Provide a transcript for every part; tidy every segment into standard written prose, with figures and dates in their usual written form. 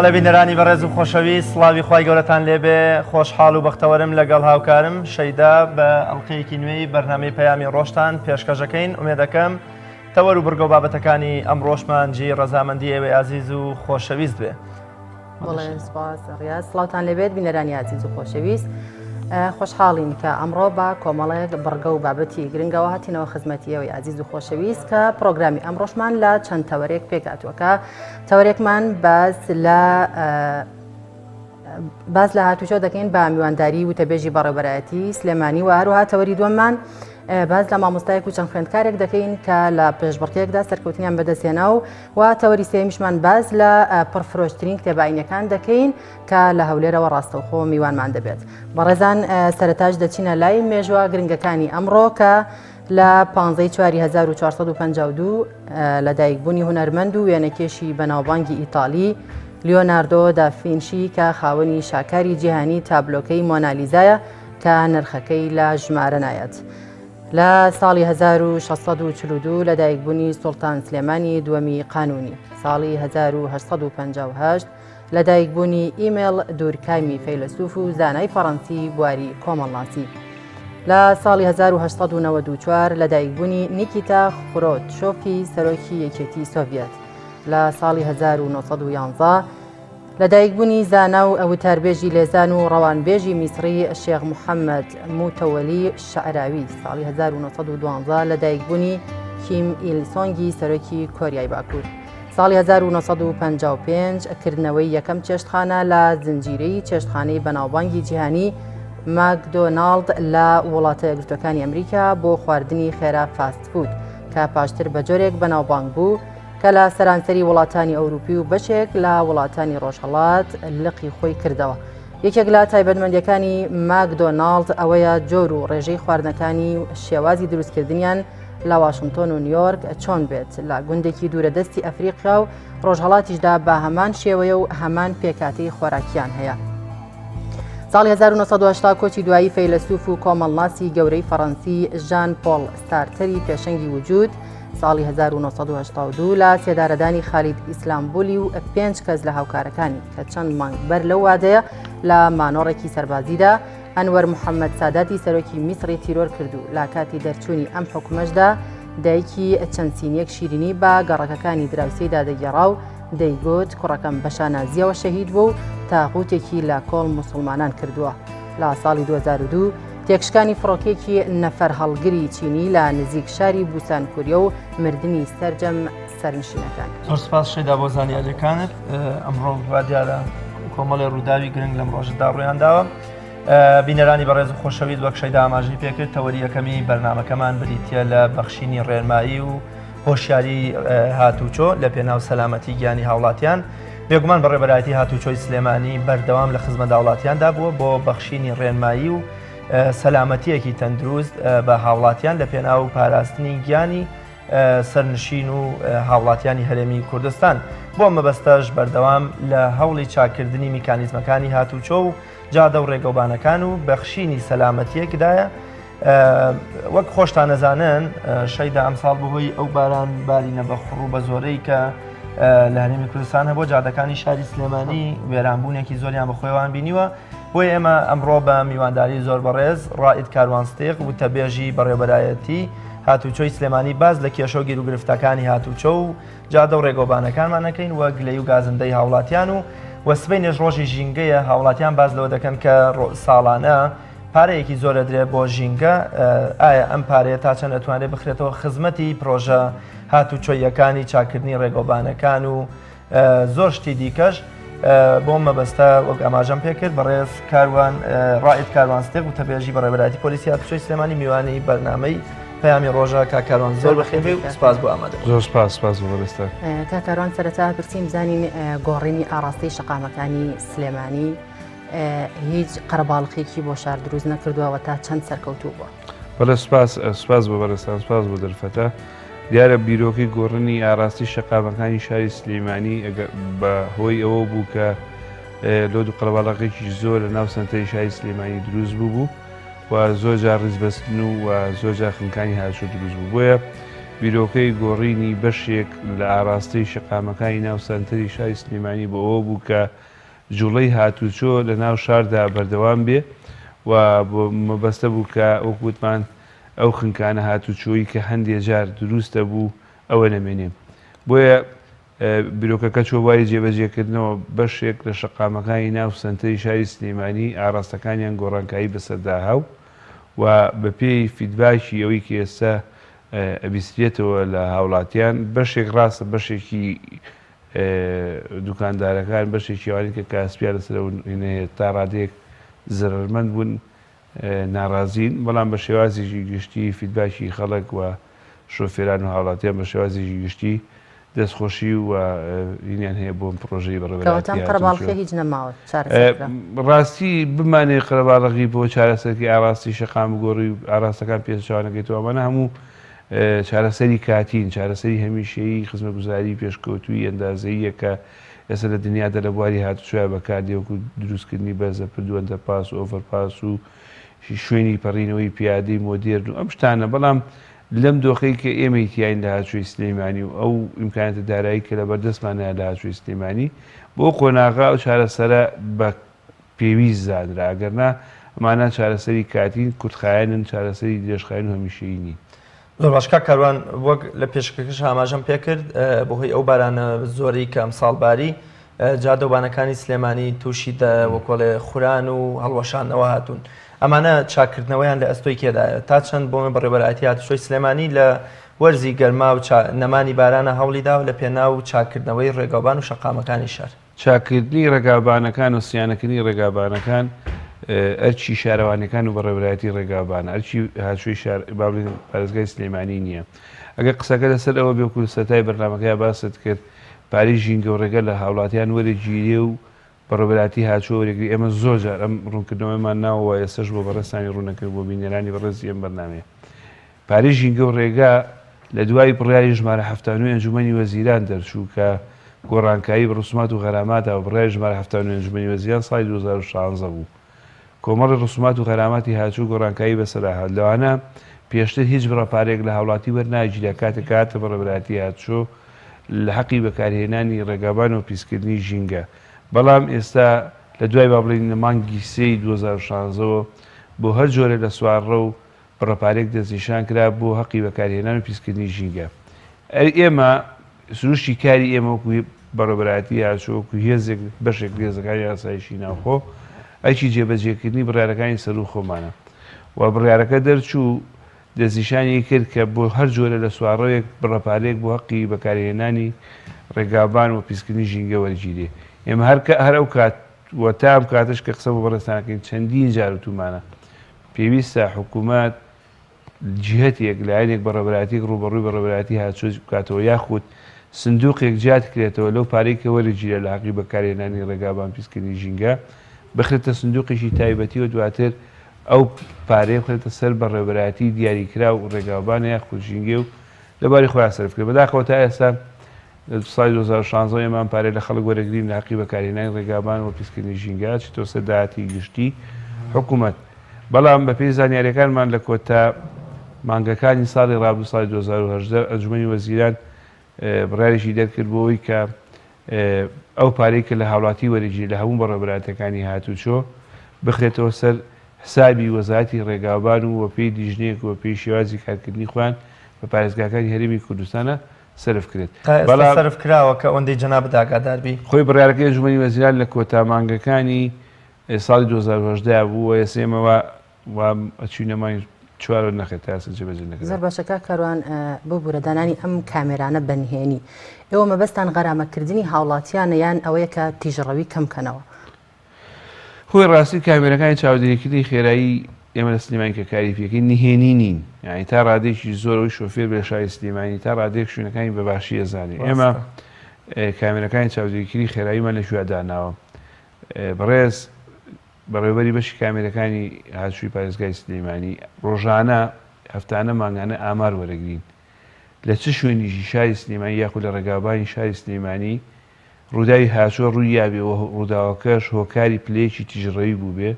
بەڵێ بینەرانی بەڕێز و خۆشەویست سڵاوی خوای گەورەتان لێبێ خۆشحاڵ و بەختەوەرم لەگەڵ هاوکارم شەیدا بە ئەڵلقەیەکی نوێی بەرنامەی پەیامی ڕۆژتان پێشکەشەکەین ئومێدەکەم تەوەر و بڕگە و بابەتەکانی ئەمڕۆشمان جێی ڕەزامەندی ئێوەی ئازیز و خۆشەویست بێ. بەڵێ سپاس ڕیاز سڵاوتان لێبێت بینەرانی ئازیز و خۆشەویست خۆشحاڵین کە ئەمڕۆ بە کۆمەڵێک بڕگە و بابەتی گرنگەوە هاتینەوە خزمەتی ئێوەی ئازیز و خۆشەویست کە پرۆگرامی ئەمڕۆشمان لە چەند تەوەرێک پێکهاتووەکە تەوەرێکمان باس لە باس لە هاتوچۆ دەکەین بە میوانداری وتەبێژی بەڕێوەبەرایەتی سلێمانی و هەروەها تەوەری دووەممان باس لە مامۆستایەک و چەند خوێندکارێک دەکەین کە لە پێشبڕکێکدا سەرکەوتنیان بەدەستهێنا و و تەوەری سێمیشمان باس لە پڕفرۆشترین کتێبە ئاینەکان دەکەین کە لە هەولێرەوە ڕاستەوخۆ میوانمان دەبێت. بەڕێزان سەرەتاش دەچینە لای مێژوە گرنگەکانی ئەمڕۆ کە لە 15 چواری 1452 لەدایکبوونی هونەرمەند و وێنەکێشی بەناوبانگی ئیتالی لیۆناردۆ دافینشی کە خاوەنی شاکاری جیهانی تابلۆکەی مۆنالیزایە کە نرخەکەی لە ژمارە نایەت. لە ساڵی 1642 لەدایکبوونی سوڵتان سلێمانی دووەمی قانونی ساڵی 1858 لەدایکبوونی ئیمێل دورکایمی فەیلەسوف و زانای فەڕەنسی بواری کۆمەڵناسی. لە ساڵی 1894 لەدایکبوونی نیکیتا خرۆتشۆفی سەرۆکی یەکێتی سۆڤیەت. لە ساڵی 1911 لەدایکبوونی زانا و وتاربێژی لێزان و ڕەوانبێژی میسڕی شێخ محەممەد موتەوەلی شەعراوی ساڵی 1912 لەدایکبوونی کیم ئیل سۆنگی سەرۆکی کۆریای باکوور. ساڵی 1955 کردنەوەی یەکەم چێشتخانە لە زنجیرەی چێشتخانەی بەناوبانگی جیهانی ماکدۆناڵد لە وڵاتە یەکگرتووەکانی ئەمریکا بۆ خواردنی خێرا fast food کە پاشتر بە جۆرێک بەناوبانگ بوو کە لە سەرانسەری وڵاتانی ئەوروپی و بەشێک لە وڵاتانی ڕۆژهەڵات لقی خۆی کردەوە. یەکێک لە تایبەتمەندیەکانی ماکدۆناڵد ئەوەیە جۆر و ڕێژەی خواردنەکانی و شێوازی دروستکردنیان لە واشنتۆن و نیۆرک چۆن بێت لە گوندێکی دوورەدەستی ئەفریقیا و ڕۆژهەڵاتیشدا بە هەمان شێوەیە و هەمان پێکهاتەی خۆراکیان هەیە. ساڵی 1970 کۆچی دوایی فەیلەسوف و کۆمەڵناسی گەورەی فەڕەنسی ژان پۆڵ سارتەری پێشەنگی وجود ساڵی 1982 لە سێدارەدانی خالید ئیسلامبولی و پێنج کەس لە هاوکارەکانی کە چەند مانگ بەر لەو وادەیە لە مانۆڕێکی سەربازیدا ئەنوەر محەممەد ساداتی سەرۆکی میسڕی تیرۆر کرد و لە کاتی دەرچوونی ئەم حکومەشدا دایکی چەند سینیەک شیرینی بە گەڕەکەکانی دراوسێیدا دەگێڕا و دەیگوت کوڕەکەم بە شانازیەوە شەهید بوو و تاغوتێکی لە کۆڵ موسڵمانان کردووە. لە ساڵی 2002 تێکشکانی فڕۆکەیەکی نەفەرهەڵگری چینی لە نزیک شاری بوسان کوریە و مردنی سەرجەم سەرنشینەکان. زۆر سپاس شەیدا بۆ زانیاریەکانت ئەمڕۆ وا دیارە کۆمەڵێ ڕووداوی گرنگ لەم ڕۆژەدا ڕوویان داوە بینەرانی بەڕێز و خۆشەویست وەک شەیدا ئاماژەی پێکرد تەوەری یەکەمی بەرنامەکەمان بریتە لە بەخشینی ڕێنمایی و هۆشیاری هاتوچۆ لە پێناو سەلامەتی گیانی هاوڵاتیان بێگومان بەڕێبەرایەتی هاتوچۆی سلێمانی بەردەوام لە خزمەت هاوڵاتیاندا بووە بۆ بەخشینی ڕێنمایی و سەلامەتیەکی تەندروست بە هاوڵاتیان لە پێناو پاراستنی گیانی سەرنشین و هاوڵاتیانی هەرێمی کوردستان. بۆ ئەم مەبەستەش بەردەوام لە هەوڵی چاککردنی میکانیزمەکانی هاتوچۆ و جادە و ڕێگەوبانەکان و بەخشینی سەلامەتیەکدایە. وەک خۆشتان ئەزانن شەیدا ئەمساڵ بەهۆی ئەو باران بارینە بە خوڕ و بە زۆرەی کە لە هەرێمی کوردستان هەبوو جادەکانی شاری سلێمانی وێرانبوونێکی زۆریان بە خۆیان بینیوە بۆیە ئێمە ئەمڕۆ بە میوانداری زۆر بەڕێز ڕائید کاروان ستیق وتەبێژی بەڕێوەبەرایەتی هاتوچۆی سلێمانی باس لە کێشە و گیروگرفتەکانی هاتوچۆ و جادە و ڕێگەوبانەکانمان ئەکەین و گلەیی و گازندەی هاوڵاتیان و و سبەینێش ڕۆژی ژینگەیە هاوڵاتیان باس لەوە دەکەن کە ساڵانە پارەیەکی زۆر ئەدرێ بۆ ژینگە ئایا ئەم پارەیە تا چەند ئەتوانرێت بخرێتەوە خزمەتی پرۆژە هاتوچۆییەکانی چاکردنی ڕێگەوبانەکان و زۆر شتی دیکەش بۆ مەبەستە وەک ئاماژەم پێکرد بەڕێز کاروان ڕائید کاروان ستێق وتەبێژی بەڕێوەبەرایەتی پۆلیسی هاتوچۆی سلێمانی میوانی بەرنامەی پەیامی ڕۆژە کاک کاروان زۆر بەخێربێی و سپاس بۆ ئامادە زۆر سپاس سپاس بۆ بەڕێزتان. کاک کاروان سەرەتا پرسیم بزانین گۆڕینی ئاڕاستەی شەقامەکانی سلێمانی هیچ قەرەباڵخێکی بۆ شار دروست نەکردووە و تا چەند سەرکەوتوو بووە؟ بەڵێ سپاس سپاس بۆ بەڕێزتان سپاس بۆ دەرفەتە. دیارە بیرۆکەی گۆڕینی ئاراستەی شەقامەکانی شاری سلیمانی بە هۆی ئەوە بوو کە لۆد و قەرەباڵغێکی زۆر لە ناو سەنتەری شاری سلێمانی دروست بوو بوو و زۆر جار ڕیزبەستن و و زۆر جار خنکانی هاتوچۆ دروست بوو بۆیە. بیرۆکەی گۆڕینی بەشێک لە ئاراستەی شەقامەکانی ناو سەنتەری شاری سلێمانی بۆ ئەوە بوو کە جوڵەی هاتوچۆ لە ناو شاردا بەردەوام بێ و بۆ مەبەستە بوو کە وەک وتمان ئەو خنکانە هاتوچۆی کە هەندێ جار دروست دەبوو ئەوە نەمێنێ. بۆیە بیرۆکەکە چووە بواری جێبەجێکردنەوە، بەشێک لە شەقامەکانی ناو سەنتەری شاری سلێمانی ئاڕاستەکانیان گۆڕانکاری بەسەرداهاو و بەپێی feedback ی ئەوەی کە ئێستا ئەبیسترێتەوە لە هاوڵاتیان بەشێک ڕاستە بەشێکی دوکاندارەکان بەشێکی ئەوانەی کە کاسپیان لەسەر ئەو هەیە تا ڕادەیەک زەرەرمەند بوون ناڕازین، بەڵام بە شێوازێکی گشتی feedback ی خەڵک و شۆفێران و هاوڵاتیان بە شێوازێکی گشتی دەستخۆشی و هینیان هەیە بۆ ئەم پڕۆژەی بەڕێوەبەرایەتی کەواتە ئەم هاتوچۆ. قەرەباڵخیە هیچ نەماوە چارەسەر کرا. ڕاستی بمانەوێ قەرەباڵغی بۆ چارەسەرکەی ئاڕاستی شەقام بگۆڕی و ئاڕاستەکان پێچەوانەکەیتەوە ئەمانە هەموو چارەسەری کاتین، چارەسەری هەمیشەیی خزمەتگوزاری پێشکەوتووی ئەندازەییە کە ئێستا لە دنیادا لە بواری هاتوچۆیا بەکاردێ وەکو دروستکردنی بەرزە پرد و underpass و overpass و شوێنی پەڕینەوەی پیادەی مۆدێرن و ئەم شتانە بەڵام لەم دۆخەی کە ئێمەی تیاین لە هاتوچۆی سلێمانی و ئەو ئیمکاناتە دارایی کە لەبەردەستمان هەیە لە هاتوچۆی سلێمانی بۆ قۆناغە ئەو چارەسەرە بە پێویست زانرا ئەگەرنا ئەمانە چارەسەری کاتین کورتخایەنن چارەسەری درێژخایەن و هەمیشەیی نین. زۆر باش کاک کاروان وەک لە پێشەکەکەش ئاماژەم پێکرد بەهۆی ئەو بارانە زۆرەی کە ئەمساڵ باری جادەوبانەکانی سلێمانی تووشی وەکۆڵێ خوران و هەڵوەشانەوە هاتوون ئەمانە چاکردنەوەیان لە ئەستۆی کێدایە تا چەند بۆ بەڕێوەبەرایەتی هاتوچۆی سلێمانی لە وەرزی گەرما و نەمانی بارانە هەوڵی داوە لە پێناو چاکردنەوەی ڕێگاوبان و شەقامەکانی شار. چاککردنی ڕێگاوبانەکان و سیانەکردنی ڕێگاوبانەکان ئەرکی شارەوانیەکان و بەڕێوەبەرایەتی ڕێگاوبانە، ئەرکی هاتوچۆی شار با بڵێین پارێزگای سلێمانی نییە. ئەگەر قسەکە لەسەر ئەوە بێ وەکو لە سەرەتای بەرنامەکەیا باست کرد پارەی ژینگە و ڕێگە لە هاوڵاتیان وەرەگیرێ و بەڕێوەبەرایەتی هاتوچۆ وەرەگری ئێمە زۆر جار ئەم ڕوونکردنەوەیەمان ناوە و ئێستەش بۆ بەڕێزتانی ڕوونەکرد بۆ بینەرانی بەڕێزی ئەم بەرنامەیە. پارەی ژینگە و ڕێگا لە دوای بڕیاری ژمارە 79 ئەنجومەنی وەزیران دەرچوو کە گۆڕانکاری بە ڕسومات و غەراماتدا و بڕیاری ژمارە 79 ئەنجومەنی وەزیران ساڵی 2016 بوو کۆمەڵی ڕسومات و غەراماتی هاتوو گۆڕانکاری بەسەرا هات لەوانە پێشتر هیچ بڕە پارەیەک لە هاوڵاتی وەرناگیرا کاتێک کە هاتە بەڕێوەبەرایەتی هاتوچۆ لە حەقی بەکارهێنانی ڕێگابان و پیسکردنی ژینگە بەڵام ئێستا لە دوای با بڵێین لە مانگی سێی 2016 وە بۆ هەر جۆرە لە سوارڕە و بڕە پارەیەک دەستنیشان کرا بۆ هەقی بەکارهێنان و پیسکردنی ژینگە. ئەی ئێمە سروشتی کاری ئێمە وەکو بەڕێوەبەرایەتی هاتوچۆ وەکو هێزێک بەشێک لە هێزەکانی ئاسایشی ناوخۆ ئەرکی جێبەجێکردنی بڕیارەکانی سەروو خۆمانە و بڕیارەکە دەرچوو دەستنیشانی کرد کە بۆ هەر جۆرە لە سوارڕەوێک بڕە پارەیەک بۆ هەقی بەکارهێنانی ڕێگاوبان و پیسکردنی ژینگە وەرگیرێ. ئێمە هەر هەر ئەو کات و تا ئەم کاتەش کە قسە بۆ بەڕێزتان ئەکەین چەندین جار وتوومانە پێویستە حکومەت جیهەتێک، لایەنێک بەڕێوەبەرایەتیەک ڕووبەڕووی بەڕێوەبەرایەتی هاتوچۆ بکاتەوە یاخود سندوقێک جیادکرێتەوە لەو پارەی کە وەرگیرا لە هەقی بەکارهێنانی ڕێگاوبان پیسکردنی ژینگە بخرێتە سندوقێکی تایبەتی و دواتر ئەو پارەیە بخرێتە سەر بەڕێوەبەرایەتی دیاریکراو ڕێگاوبان یاخود ژینگەی و لەباری خۆیان سەرف بکرێت بەداخەوە تا ئێستا لە ساڵی 2016 ئێمە ئەم پارەیە لە خەڵک وەرەگرین لە هەقی بەکارهێنانی ڕێگاوبان و پیسکردنی ژینگە چیتەوە سەر داهاتی گشتی حکوومەت. بەڵام بەپێی زانیاریەکانمان لە کۆتا مانگەکانی ساڵی ڕابردوو ساڵی 2018 ئەنجومەنی وەزیران بڕیارێکی دەرکرد بۆ ئەوەی کە ئەو پارەی کە لە هاوڵاتی وەرەگیرێت لە هەموو بەڕێوەبەرایەتیەکانی هاتوچۆ بخرێتەوە سەر حسابی وەزارەتی ڕێگاوبان و بەپێی لیژنەیەک و بەپێی شێوازی کارکردنی خۆیان بە پارێزگاکانی هەرێمی کوردستانە سەرف کرێت. تا ئێستا بەڵام سەرف کراوە کە ئەوەندەی جەنابت ئاگادار بی؟ خۆی بڕیارەکەی ئەنجومەنی وەزیران لە کۆتا مانگەکانی ساڵی 2018 بوو و ئێستا ئێمە وا وا ئەچوینە مانگی چوارەوە نەخێر تا ئێستا جێبەجێ زۆر نەکراوە. باشە کاک کاروان ببورە دانانی ئەم کامێرانە بە نهێنی ئێوە مەبەستان غەرامەکردنی هاوڵاتیانە یان ئەوەیە کە تیژڕەوی کەم کەنەوە؟ خۆی ڕاستی کامێرەکانی چاودێریکردنی خێرایی ئێمە لە سلێمانی کە کاری پێکەین نهێنی نین یعنی تا ڕادەیەکی زۆر ئەوەی شۆفێر بێ شاری سلێمانی تا ڕادەیەک شوێنەکانی بە باشی ئەزانێ ئێمە کامێرەکانی چاودێریکردنی خێراییمان لە کوێ داناوە بەڕێز بەڕێوەبەری بەشی کامێرەکانی هاتوچۆی پارێزگای سلێمانی ڕۆژانە هەفتانە مانگانە ئامار وەرەگرین لە چ شوێنیشی شاری سلێمانی یاخود لە ڕێگاوبانی شاری سلێمانی ڕووداوی هاچۆ ڕووی یابێ و ڕووداوەکەش هۆکاری پلەیەکی تیژڕەوی بووبێ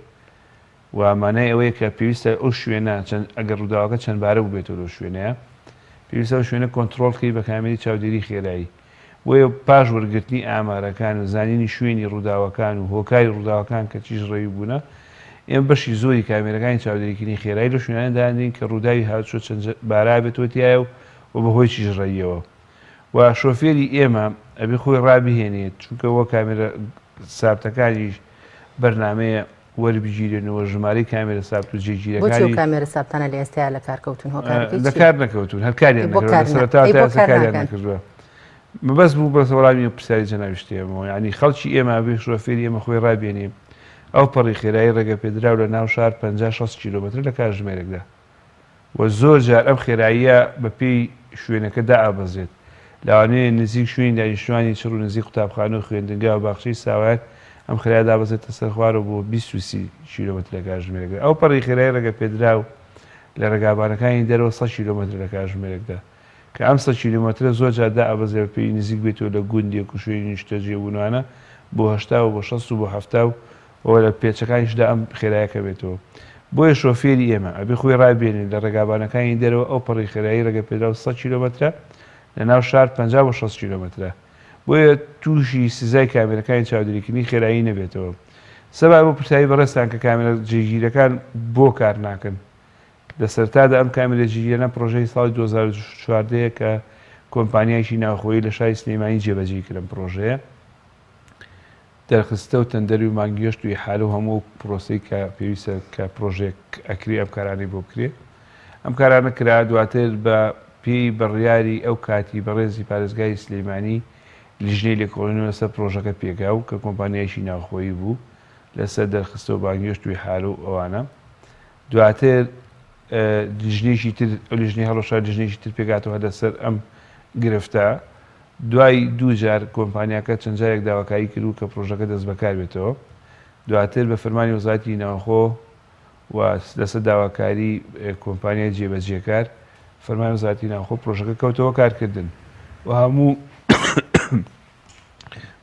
و مانای ئەوەیە کە پێویستە ئەو شوێنە چەند ئەگەر ڕووداوەکە چەند بارە بووبێتەوە لەو شوێنەیە. پێویستە ئەو شوێنە کۆنتڕۆڵ کەی بە کامێری چاودێری خێرایی. بۆیە پاش وەرگرتنی ئامارەکان و زانینی شوێنی ڕووداوەکان و هۆکاری ڕووداوەکان کە تیژڕەوی بوونە، ئێمە بەشی زۆری کامێرەکانی چاودێریکردنی خێرایی لەو شوێنانە دانرین کە ڕووداوی هاتوچۆ چەند بارابێتەوە تیایا و و بەهۆی تیژڕەوییەوە و شۆفێری ئێمە ئەبێ خۆی ڕابهێنێت چونکە وە کامێرە سابتەکانیش بەرنامەیە وەربگیرێن و ژمارەی کامێرە سابت و بۆچی ئەو جێگیرەکانی کامێرە سابتانە لە ئێستایا لە کار کەوتوون هۆکارەکەی لە چییە؟ کار نەکەوتوون هەر کاریان ئەی بۆ نەکردووە کار لە نا سەرەتاوە ئەی تا بۆ ئێستا کار کاریان ناکەن؟ نەکردووە مەبەست بوو بەس وەڵامی پرسیاری جەنابیشت دەیەمەوە یانی خەڵکی ئێمە بێ شۆفێری ئێمە خۆی ڕابێنێ ئەو پەڕی خێرایی ڕێگەپێدراو لە ناو شار 50 60 کیلۆمەترە لە کاتژمێرێکدا و زۆر جار ئەم خێراییە بە پێی شوێنەکە دائەبەزێت، لەوانەیە نزیک شوێنی دانیشتوانی چڕ و نزیک قوتابخانە و خوێندنگا و باخچەی ساوایان ئەم خێرایە دابەزێتە سەر خوارەوە بۆ 20 و 30 کیلۆمەتر لە کاتژمێرێکدا. ئەوپەڕی خێرای ڕێگەپێدراو لە ڕێگابانەکانی دەرەوە 100 کیلۆمەترە لە کاتژمێرێکدا کە ئەم 100 کیلۆمەترە زۆر جار دائەبەزێ بە پێی نزیک بێتەوە لە گوندێک و شوێنی نیشتەجێبوونانە بۆ 80 و بۆ 60 و بۆ 70 و و لە پێچەکانیشدا ئەم خێرایە کەمێتەوە. بۆیە شۆفێری ئێمە ئەبێ خۆی ڕابێنێت لە ڕێگابانەکانی دەرەوە ئەو پەڕی خێرایی ڕێگەپێدراو 100 کیلۆمەترە لە ناو شار 50 بۆ 60 کیلۆمەترە. بۆیە تووشی سزای کامێرەکانی چاودێریکردنی خێرایی نەبێتەوە. سەبارەت بەو پرسیارەی بەڕێزتان کە کامێرە جێگیرەکان بۆ کار ناکەن؟ لە سەرتادا ئەم کامێرە جێگیرانە پڕۆژەی ساڵی 2014 یە کە کۆمپانیایەکی ناوخۆیی لە شاری سلێمانی جێبەجێی کرد ئەم پڕۆژەیە. دەرخستە و تەندەری و مانگێشت و ئیحالە و هەموو ئەو پرۆسەی کە پێویستە کە پرۆژەیەک ئەکرێ ئەم کارانەی بۆ بکرێ ئەم کارانە کرا دواتر بە پێی بڕیاری ئەو کاتی بەڕێزی پارێزگاری سلیمانی لیژنەی لێکۆڵینەوە لەسەر پرۆژەکە پێکا و کە کۆمپانیایەکی ناوخۆیی بوو لەسەر دەرخستە و بانگێشت و ئیحالە و ئەوانە دواتر لیژنەیەکی تر ئەو لیژنەی هەڵوەشا لیژنەیەکی تر پێکهاتەوە لەسەر ئەم گرفتە دوای دووجار کۆمپانیاکە چەند جارێک داواکاری کردبوو کە پرۆژەکە دەستبەکار بێتەوە دواتر بە فەرمانی وەزارەتی ناوخۆ و لەسەر داواکاری کۆمپانیای جێبەجێکار فەرمانی وەزارەتی ناوخۆ پرۆژەکە کەوتەوە کارکردن و هەموو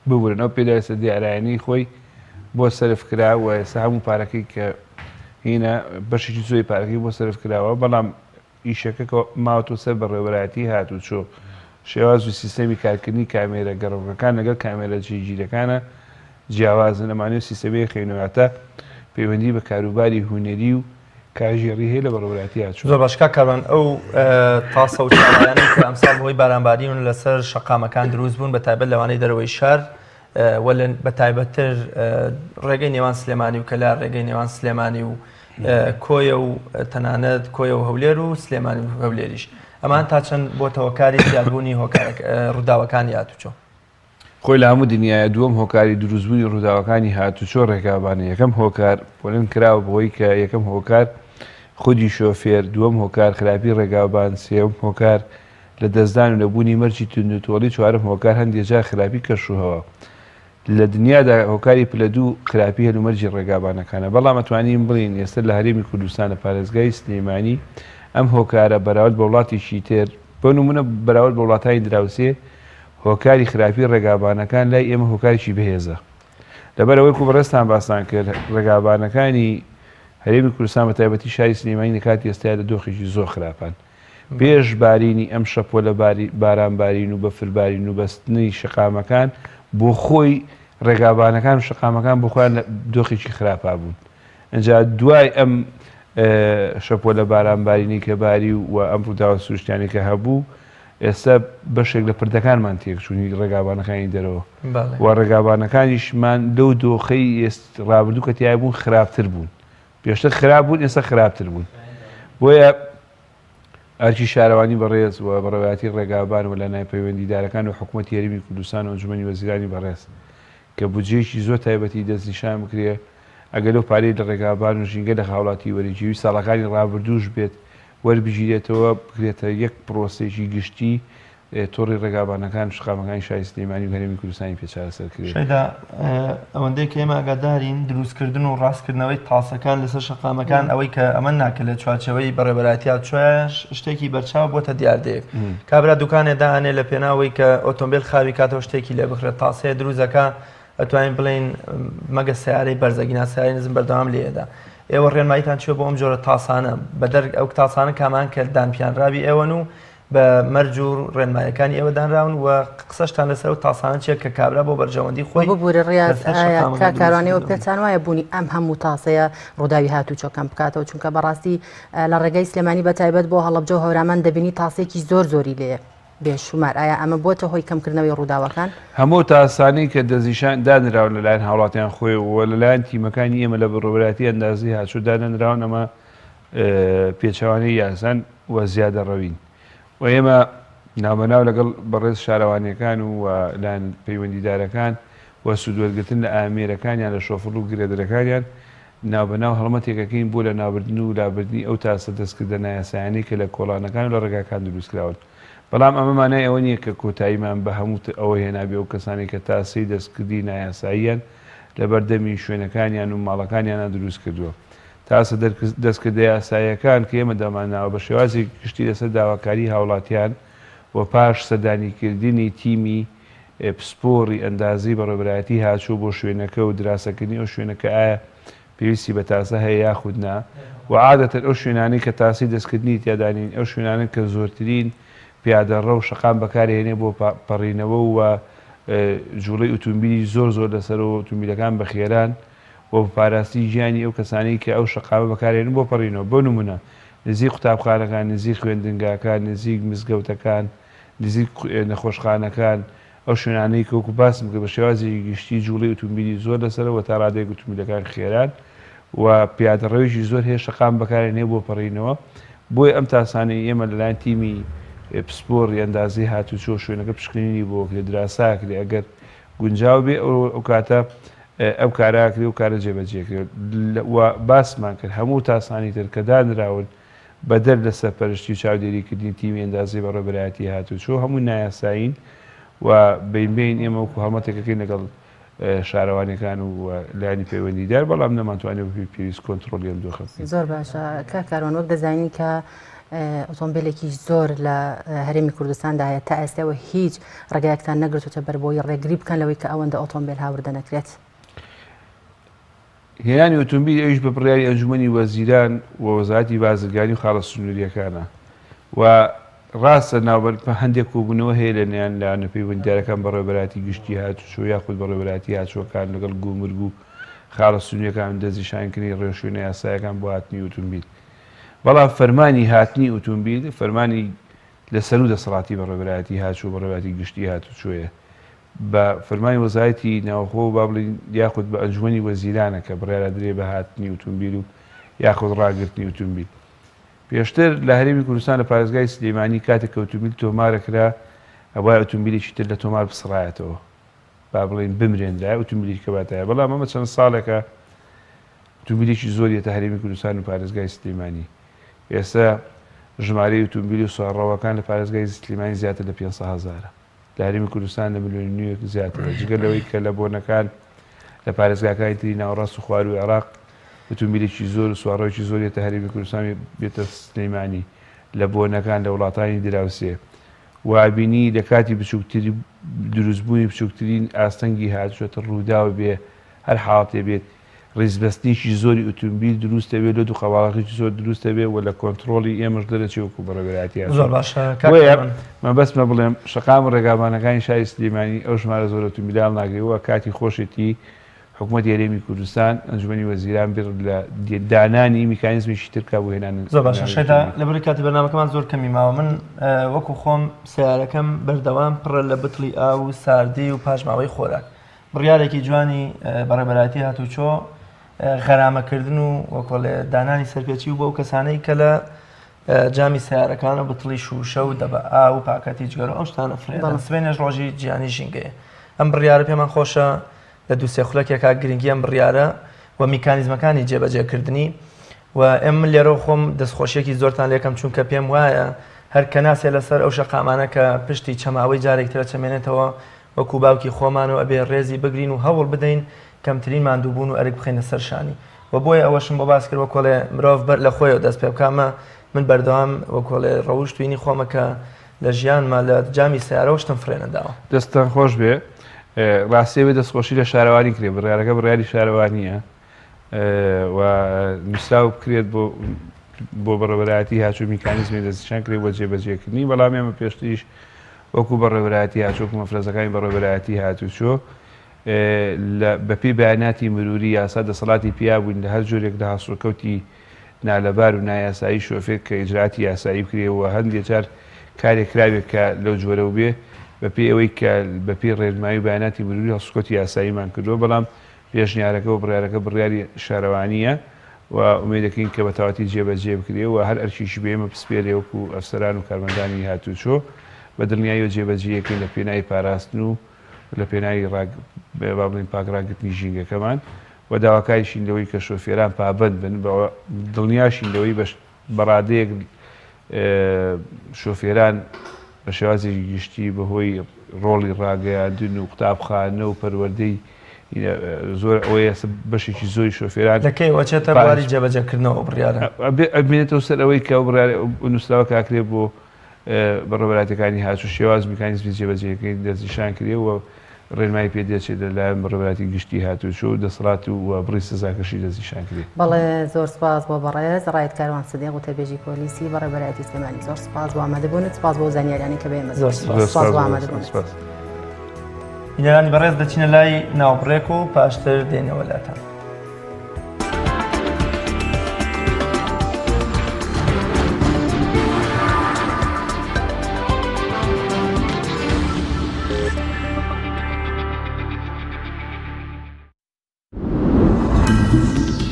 ببورن ئەو پێداویستە دیارایانەی خۆی بۆ سەرف کرا و ئێستا هەموو پارەکەی کە هینە بەشێکی زۆری پارەکەی بۆ سەرف کراوە بەڵام ئیشەکە کە ماوەتەوە سەر بەڕێوەبەرایەتی هاتوچۆ شێواز و سیستەمی کارکردنی کامێرە گەڕۆکەکان لەگەڵ کامێرە جێگیرەکانە جیاوازن ئەمانەوێت سیستەمەیە خەینەوەتە پەیوەندی بە کاروباری هونەری و کاژێڕی هەیە لە بەڕێوەبەرایەتی هاتوچۆ. زۆر باش کاک کاروان ئەو تاسە و چاڵایانەی کە ئەمساڵ بەهۆی بارانبارین و لەسەر شەقامەکان دروست بوون بە تایبەت لەوانەی دەرەوەی شار و بە تایبەتتر ڕێگەی نێوان سلێمانی و کەلار ڕێگەی نێوان سلێمانی و کۆیە و تەنانەت کۆیە و هەولێر و سلێمانی و هەولێریش ئەمان تا چەند بۆتە هۆکاری زیادبوونی هۆکارە ڕووداوەکانی هاتوچۆ؟ خۆی لە هەموو دنیایا دووەم هۆکاری دروستبوونی ڕووداوەکانی هاتوچۆ ڕێگاوبانە یەکەم هۆکار پۆلێن کراوە بەوەی کە یەکەم هۆکار خودی شۆفێر دووەم هۆکار خراپی ڕێگاوبان سێیەم هۆکار لە دەستدان و نەبوونی مەرجی توندوتۆڵی چوارەم هۆکار هەندێ جار خراپی کەشوهەوا لە دنیادا هۆکاری پلە دوو خراپی هەلومەرجی ڕێگابانەکانە بەڵام ئەتوانین بڵێین ئێستا لە هەرێمی کوردستان لە پارێزگای سلێمانی ئەم هۆکارە بەراورد بە وڵاتێکی تر بۆ نمونە بەراورد بە وڵاتانی دراوسێ هۆکاری خراپی ڕێگابانەکان لای ئێمە هۆکارێکی بەهێزە. لەبەر ئەوەی کو بەڕێزتان باستان کرد ڕێگابانەکانی هەرێمی کوردستان بە تایبەتی شاری سلێمانی لە کاتی ئێستایا لە دۆخێکی زۆر خراپان. پێش بارینی ئەم شەپۆلە باران بارین و بەفر بارین و بەستنی شەقامەکان بۆ خۆی ڕێگابانەکان و شەقامەکان بۆ خۆیان لە دۆخێکی خراپا بوون. ئینجا دوای ئەم شەپۆلە بارانبارینەی کە باری و ئەم ڕووداوە سروشتیانەی کە هەبوو، ئێستا بەشێک لە پردەکانمان تێکچوونی ڕێگابانەکانی دەرەوە و ڕێگابانەکانیشمان لەو دۆخەی ئێست ڕابردوو کە تیای بوون خراپتر بوون. پێشتر خراپ بوون، ئێستا خراپتر بوون. بۆیە ئەرکی شارەوانی بەڕێز و بەڕێوەبەرایەتی ڕێگاوبان و لایەنە پەیوەندیدارەکان و حکومەتی هەرێمی کوردستان و ئەنجومەنی وەزیرانی بەڕێز کە بودجەیەکی زۆر تایبەتی دەستنیشان بکرێ ئەگەر لەو پارەی لە ڕێگاوبان و ژینگە لە هاوڵاتی وەرگیری ساڵەکانی ڕابردووش بێت وەربگیرێتەوە بکرێتە یەک پرۆسەیەکی گشتی تۆڕی ڕێگابانەکان و شەقامەکانی شاری سلێمانی و هەرێمی کوردستانی پێ چارەسەر کرێت. شەیدا، ئەوەندەی کە ئێمە ئاگادارین دروستکردن و ڕاستکردنەوەی تاسەکان لەسەر شەقامەکان ئەوەی کە ئەمە ناکە لە چوارچێوەی بەڕێوەبەرایەتی هاتوچۆیە شتێکی بەرچاو بۆتە دیاردەیەک کابرا دوکانێ دائەنێ لە پێناوەی کە ئۆتۆمبیل خاوی کاتەوە شتێکی لێ بخرێت تاسەیە دروستەکە ئەتوانین بڵێین مەگە سیارەی بەرزە گینا سیارەی نزم بەردەوام لێدا ئێوە ڕێنماییتان چیە بۆ ئەم جۆرە تاسانە بەدەر ئەو تاسانە کامان کە دانپیانراوی ئێوەن و بە مەرج و ڕێنمایەکانی ئێوە دانراون و قسەشتان لەسەر ئەو تاسانە چیە کە کابرا بۆ بەرژەوەندی خۆی ببورە ڕیاز لەسەر ئایا شەقامەکە کاک دروستی کاروان ئێوە کردووە؟ پێتان وایە بوونی ئەم هەموو تاسەیە ڕووداوی هاتووچۆ کەم بکاتەوە چونکە بەڕاستی لە ڕێگای سلێمانی بە تایبەت بۆ هەڵەبجە و هەورامان دەبینی تاسێکی زۆر زۆری لێیە بێشومار ئایا ئەمە بۆتە هۆی کەمکردنەوەی ڕووداوەکان؟ هەموو تاسانەی کە دەستنیشان دانراون لەلایەن هاوڵاتیان خۆی و لەلایەن تیمەکانی ئێمە لە بەڕێوەبەرایەتی ئەندازەی هاتوچۆ دانەنراون ئەمە پێچەوانەی یاسان و زیادەڕەوین و ئێمە ناوبەناو لەگەڵ بەڕێز شارەوانیەکان و لایەن پەیوەندیدارەکان و سوودوەرگرتن لە ئامێرەکانیان لە شۆفڵ و گرێدەرەکانیان ناوبەناو هەڵمەتێک ئەکەین بۆ لەناوبردن و لابردنی ئەو تاسە دەستکردە نایاسایانەی کە لە کۆڵانەکان و لە ڕێگاکان دروستکراون. بەڵام ئەمە مانای ئەوە نییە کە کۆتاییمان بە هەموو ئەوە هێنابێ ئەو کەسانەی کە تاسەی دەستکردی نایاساییان لەبەردەمی شوێنەکانیان و ماڵەکانیانا دروستکردووە. تاسە دەستکردە یاساییەکان کە ئێمە دامانناوە بە شێوازێکی گشتی لەسەر داواکاریی هاوڵاتیان و پاش سەردانیکردنی تیمی پسپۆڕی ئەندازەی بەڕێوەبەرایەتی هاچووە بۆ شوێنەکە و دراسەکردنی ئەو شوێنە کە ئایا پێویستی بە تاسە هەیە یاخود نا و عادەتەن ئەو شوێنانەی کە تاسەی دەستکردنی تیا دانین ئەو شوێنانەن کە زۆرترین پیادەڕەو و شەقام بەکارهێنێ بۆ پەڕینەوە و جوڵەی ئوتومبیلی زۆر زۆر لەسەرەوە ئوتومبیلەکان بە خێران و بە پاراستنی گیانی ئەو کەسانەی کە ئەو شەقامە بەکارهێنن بۆ پەڕینەوە بۆ نمونە نزیک قوتابخانەکان نزیک خوێندنگاکان نزیک مزگەوتەکان نزیک نەخۆشخانەکان، ئەو شوێنانەی کە وەکو باسم کرد بە شێوازێکی گشتی جوڵەی ئوتومبیلی زۆر لەسەرە و تا ڕادەیەک ئوتومبیلەکان خێران و پیادەڕەوێکی زۆر هەیە شەقام بەکارهێنێ بۆ پەڕینەوە بۆیە ئەم تاسانەی ئێمە لەلایەن تیمی پسپۆڕی ئەندازەی هاتوچۆ شوێنەکە پشکنینی بۆ کرێ دراساکرێ ئەگەر گونجاو بێ ئەو کاتە ئەم کارە کرێ و کارە جێبەجێ کرێ و باسمان کرد هەموو تاسانی تر کە دانراون بەدەر لە سەرپەرشتی و چاودێریکردنی تیمی ئەندازەی بەڕێوەبەرایەتی هاتوچۆ هەموو نایاسایین و بەین بەین ئێمە وەکو هەڵمەتێک ئەکەین لەگەڵ شارەوانیەکان و لایەنی پەیوەندیدار بەڵام نەمانتوانی بە پێی پێویست کۆنترۆڵی ئەم دۆخە بکەین. زۆر باشە کاک کاروان وەک دەزانین کە ئۆتۆمبیلێکی زۆر لە هەرێمی کوردستاندا هەیە تا ئێستاوە هیچ ڕێگایەکتان نەگرتوتە بەر بۆی ڕێگری بکەن لەوەی کە ئەوەندە ئۆتۆمبیل هاوردە نەکرێت؟ هێنانی ئۆتۆمبیل ئەویش بە بڕیاری ئەنجومەنی وەزیران و وەزارەتی بازرگانی و خاڵە سنوورییەکانە و ڕاستە ناوبەر هەندێک کۆبوونەوە هەیە لە نێوان لایەنە پەیوەندیدارەکان بەڕێوەبەرایەتی گشتی هاتوچۆ یاخود بەڕێوەبەرایەتی هاچووەکان لەگەڵ گومرگ و خاڵە سنوورییەکان و دەستنیشانکردنی ڕێوشوێنە یاسایەکان بۆ هاتنی ئۆتۆمبیل بەڵام فەرمانی هاتنی ئۆتۆمبیل فەرمانی لە سەروو دەسەڵاتی بەڕێوەبەرایەتی هاتوچۆ و بەڕێوەبەرایەتی گشتی هاتوچۆیە بە فەرمانی وەزارەتی ناوخۆ با بڵێین یاخود بە ئەنجومەنی وەزیرانە کە بڕیار ئەدرێ بە هاتنی ئوتومبیل و یاخود ڕاگرتنی ئوتومبیل. پێشتر لە هەرێمی کوردستان لە پارێزگای سلێمانی کاتێک کە ئوتومبیل تۆمارەکرا ئەبوایە ئوتومبیلێکی تر لە تۆمار بسڕایەتەوە با بڵێین بمرێنرایە ئوتومبیلێکی کە باتایە بەڵام ئەمە چەند ساڵێکە ئوتومبیلێکی زۆر یەتە هەرێمی کوردستان و پارێزگای سلێمانی ئێستا ژمارەی ئوتومبیل و سوارڕەوەکان لە پارێزگای سلێمانی زیاتر لە 500 هەزارە. لە هەرێمی کوردستان لە ملیۆن و نیوێک زیاترە، جگە لەوەی کە لە بۆنەکان لە پارێزگاکانی تری ناوەڕاست و خوارووی عێراق ئوتومبیلێکی زۆر و سوارڕەوێکی زۆر یەتە هەرێمی کوردستان و یەتە سلێمانی لە بۆنەکان لە وڵاتانی دراوسێ و ئەبینی لە کاتی بچووکتری دروستبوونی بچووکترین ئاستەنگی هاتوچۆتە ڕووداو بێ هەر حاڵەتێ بێت ڕیزبەستنێکی زۆری ئوتومبیل دروست دەبێت، لۆد و قەباڵەخێکی زۆر دروست دەبێت و لە کۆنتڕۆڵی ئێمەش دەرەچێت وەکو بەڕێوەبەرایەتی زۆر ئاسۆ. باشە کاک بۆیە کاروان. مەبەستمە بڵێم شەقام و ڕێگاوبانەکانی شاری سلێمانی ئەو ژمارە زۆرە ئوتومبیلە هەڵناگرێت و کاتی خۆشێتی حکومەتی هەرێمی کوردستان، ئەنجومەنی وەزیران بیر لە دانانی میکانیزمێکی تر بکات بۆ هێنانە زۆر باشە ناوی شەیدا ئوتومبیل. لەبەرئەوەی کاتی بەرنامەکەمان زۆر کەمی ماوە من وەکو خۆم سەیارەکەم بەردەوام پڕە لە بتڵی ئاو و ساردی و پاشماوەی خۆراک بڕیارێکی جوانی بەڕێبەرایەتی هاتوچۆ غەرامەکردن و وەکۆڵێ دانانی سەرپێچی و بۆ ئەو کەسانەی کە لە جامی سیارەکان و بتڵی شوشە و دەبە ئاو و پاکەتی جگەرە ئەو شتانە فرێدەن سبەینێش ڕۆژی جیهانی ژینگەیە ئەم بڕیارە پێمان خۆشە لە دوو سێ خولەکێکا گرنگی ئەم بڕیارە و میکانیزمەکانی جێبەجێکردنی و ئێم من لێرەوە خۆم دەستخۆشیەکی زۆرتان لێکەم چونکە پێم وایە هەر کەناسێ لەسەر ئەو شەقامانە کە پشتی چەماوەی جارێک ترە چەمێنێتەوە وەکو باوکی خۆمان و ئەبێ ڕێزی بگرین و هەوڵ بدەین کەمترین ماندووبوون و ئەرک بخەینە سەر شانی و بۆیە ئەوەشم بۆ باس کرد وەکۆڵێ مرۆڤ بەر لە خۆیەوە دەست پێ بکا مە من بەردەوام وەکۆڵێ ڕەوشت وینی خۆمە کە لە ژیانما لە جامی سەیارەوە شتم فڕێ نەداوە. دەستتان خۆش بێ ڕاستی ئەبێ دەستخۆشی لە شارەوانی کرێ بڕیارەکە بڕیاری شارەوانیە و نووسراو بکرێت بۆ. بۆ بەڕێوەبەرایەتی هاچوو میکانیزمی دەستنیشان کرێ بۆ جێبەجێکردنی، بەڵام ئێمە پێشتریش وەکو بەڕێوەبەرایەتی هاتوچۆ وەکو مەفرەزەکانی بەڕێوەبەرایەتی هاتوچۆ لە بەپێی بەیاناتی مروری یاسا دەسەڵاتی پیا بووین لە هەر جۆرێک لە هەڵسوکەوتی نالەبار و نایاسایی شۆفێر کە ئیجرائاتی یاسایی بکرێ و هەندێ جار کارێک کراوێ کە لەو جۆرەو بێ بەپێی ئەوەی کە بەپێی ڕێنمایی و بەیاناتی مروری هەڵسوکەوتی یاساییمان کردووە بەڵام پێشنیارەکە و بڕیارەکە بڕیاری شارەوانییە و ئومێد دەکەین کە بە تەواوەتی جێبەجێ بکرێ و هەر ئەرکێکی بە ئێمە بسپێرێ وەکو ئەفسەران و کارمەندانی هاتووچۆ بە دڵنیاییەوە جێبەجێی ئەکەین لە پێناوی پاراستن و لە پێناوی ڕاگ با بڵێین پاک ڕاگرتنی ژینگەکەمان و داواکاریشین لەوەی کە شۆفێران پابەند بن بە دڵنیاشین لەوەی بە بە ڕادەیەک شۆفێران بە شێوازێکی گشتی بەهۆی ڕۆڵی ڕاگەیاندن و قوتابخانە و پەروەردەی زۆر ئەوەیە بەشێکی زۆری شۆفێران لە کەیەوە چێتە بواری جێبەجێکردنەوە ئەو بڕیارە؟ ئەبێتەوە سەر ئەوەی کە ئەو بڕیارە نووسراوە کاکرێ بۆ بەڕێوەبەرایەتیەکانی هاتوو شێواز میکانیزمی جێبەجێکردنی دەستنیشان کرێ و ڕێنمایی پێ دەچێت لەلایەن بەڕێوەبەرایەتی گشتی هاتووچۆ و دەسەڵات و بڕی سزاکەشی دەستنیشان کرێ. بەڵێ زۆر سوپاس بۆ بەڕێز ڕائید کاروان سدیق وتەبێژی پۆلیسی بەڕێوەبەرایەتی سلێمانی زۆر سوپاس بۆ ئامادەبوونت سوپاس بۆ زانیاریانەی کە بە ئێمە زۆر سوپاس سوپاس بۆ ئامادەبوونت. سوپاس. بینەرانی بەڕێز دەچینە لای ناوبڕێک و پاشتر دێنەوە لاتان.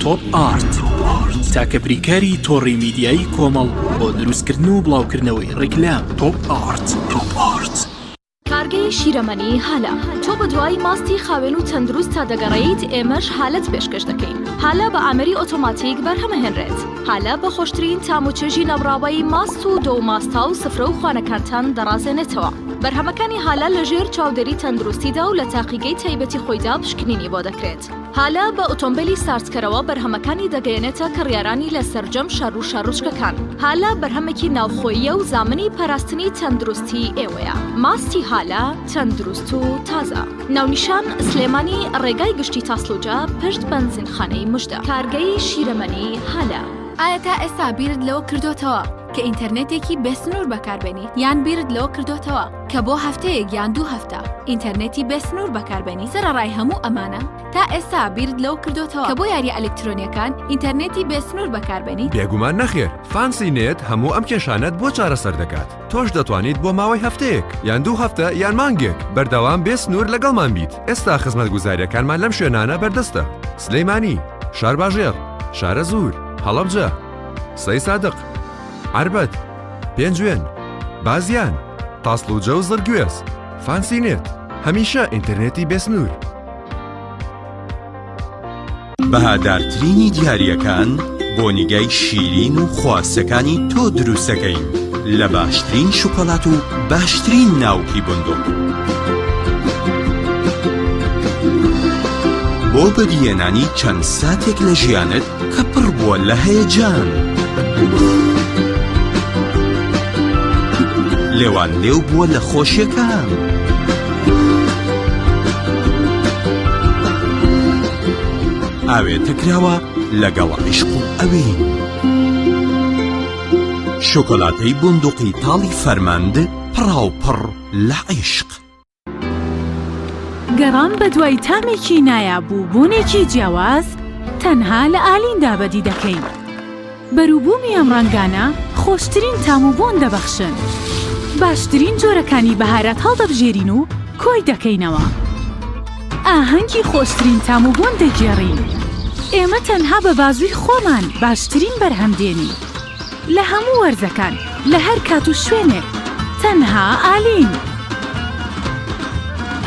تۆپ ئارت تاکە بریکاری تۆڕی میدیایی کۆمەڵ بۆ دروستکردن و بڵاوکردنەوەی ڕیکلام تۆپ ئارت تۆپ ئارت. کارگەی شیرەمەنی هالە تۆ بەدوای ماستی خاوێن و تەندروستتا دەگەڕێیت ئێمەش هالەت پێشکەش دەکەین هالە بە ئامێری ئۆتۆماتیک بەرهەمەهێنرێت هالە بە خۆشترین تام و چێژی نەبڕاوەی ماست و دۆ و ماستاو سفرە و خوانەکانتان دەڕازێنێتەوە بەرهەمەکانی هالە لەژێر چاودێری تەندروستیدا و لە تاقیگەی تایبەتی خۆیدا پشکنینی بۆ دەکرێت. هالە بە ئۆتۆمبێلی ساردکەرەوە بەرهەمەکانی دەگەیەنێتە کڕیارانی لە سەرجەم شار و شارۆچکەکان. هالە بەرهەمێکی ناوخۆییە و زامنی پاراستنی تەندروستی ئێوەیە. ماستی هالە تەندروست و تازە. ناونیشان، سلێمانی، ڕێگای گشتی تاسڵوجە، پشت بەنزینخانەی مژدە. کارگەی شیرەمەنی هالە. ئایا تا ئێستا بیرت لەوە کردۆتەوە کە ئینتەرنێتێکی بێ سنوور بەکاربێنیت؟ یان بیرت لەوە کردۆتەوە کە بۆ هەفتەیەک یان دوو هەفتە ئینتەرنێتی بێ سنوور بەکاربێنی؟ سەرەڕای هەموو ئەمانە تا ئێستا بیرت لەوە کردۆتەوە کە بۆ یارییە ئەلکترۆنییەکان ئینتەرنێتی بێ سنوور بەکاربێنیت؟ بێگومان نەخێر، فانسی نێت هەموو ئەم کێشانەت بۆ چارەسەر دەکات، تۆش دەتوانیت بۆ ماوەی هەفتەیەک، یان دوو هەفتە، یان مانگێک بەردەوام بێ سنوور لەگەڵمان بیت، ئێستا خزمەتگوزارییەکانمان لەم شوێنانە بەردەستە، سلێمانی، شارباژێڕ، شارەزوور، هەڵەبجە، سەیسادق، عەربەت، پێنجوێن، بازیان، تاسڵوجە و زڕگوێز. فانسی نێت، هەمیشە ئینتەرنێتی بێسنوور. بەهادارترینی دیارییەکان بۆ نیگای شیرین و خواستەکانی تۆ دروستەکەین لە باشترین شوکۆلات و باشترین ناوکی بندق. بۆ بەدیهێنانی چەند ساتێک لە ژیانت کە پڕ بووە لە هەیەجان. لێوان لێو بووە لە خۆشیەکان. ئاوێتە کراوە لەگەڵ عیشق و ئەوین. شۆکۆلاتەی بوندوقی تاڵی فەرمەند پڕاوپڕ لە عیشق. گەڕان بەدوای تامێکی نایاب و بۆنێکی جیاواز تەنها لە ئالیندا بەدی دەکەین. بەروبوومی ئەم ڕەنگانە خۆشترین تام و بۆن دەبەخشن. باشترین جۆرەکانی بەهارات هەڵدەبژێرین و کۆی دەکەینەوە. ئاهەنگی خۆشترین تام و بۆن دەگێڕین. ئێمە تەنها بە بازووی خۆمان باشترین بەرهەم دێنین. لە هەموو وەرزەکان لە هەر کات و شوێنێک تەنها ئالین.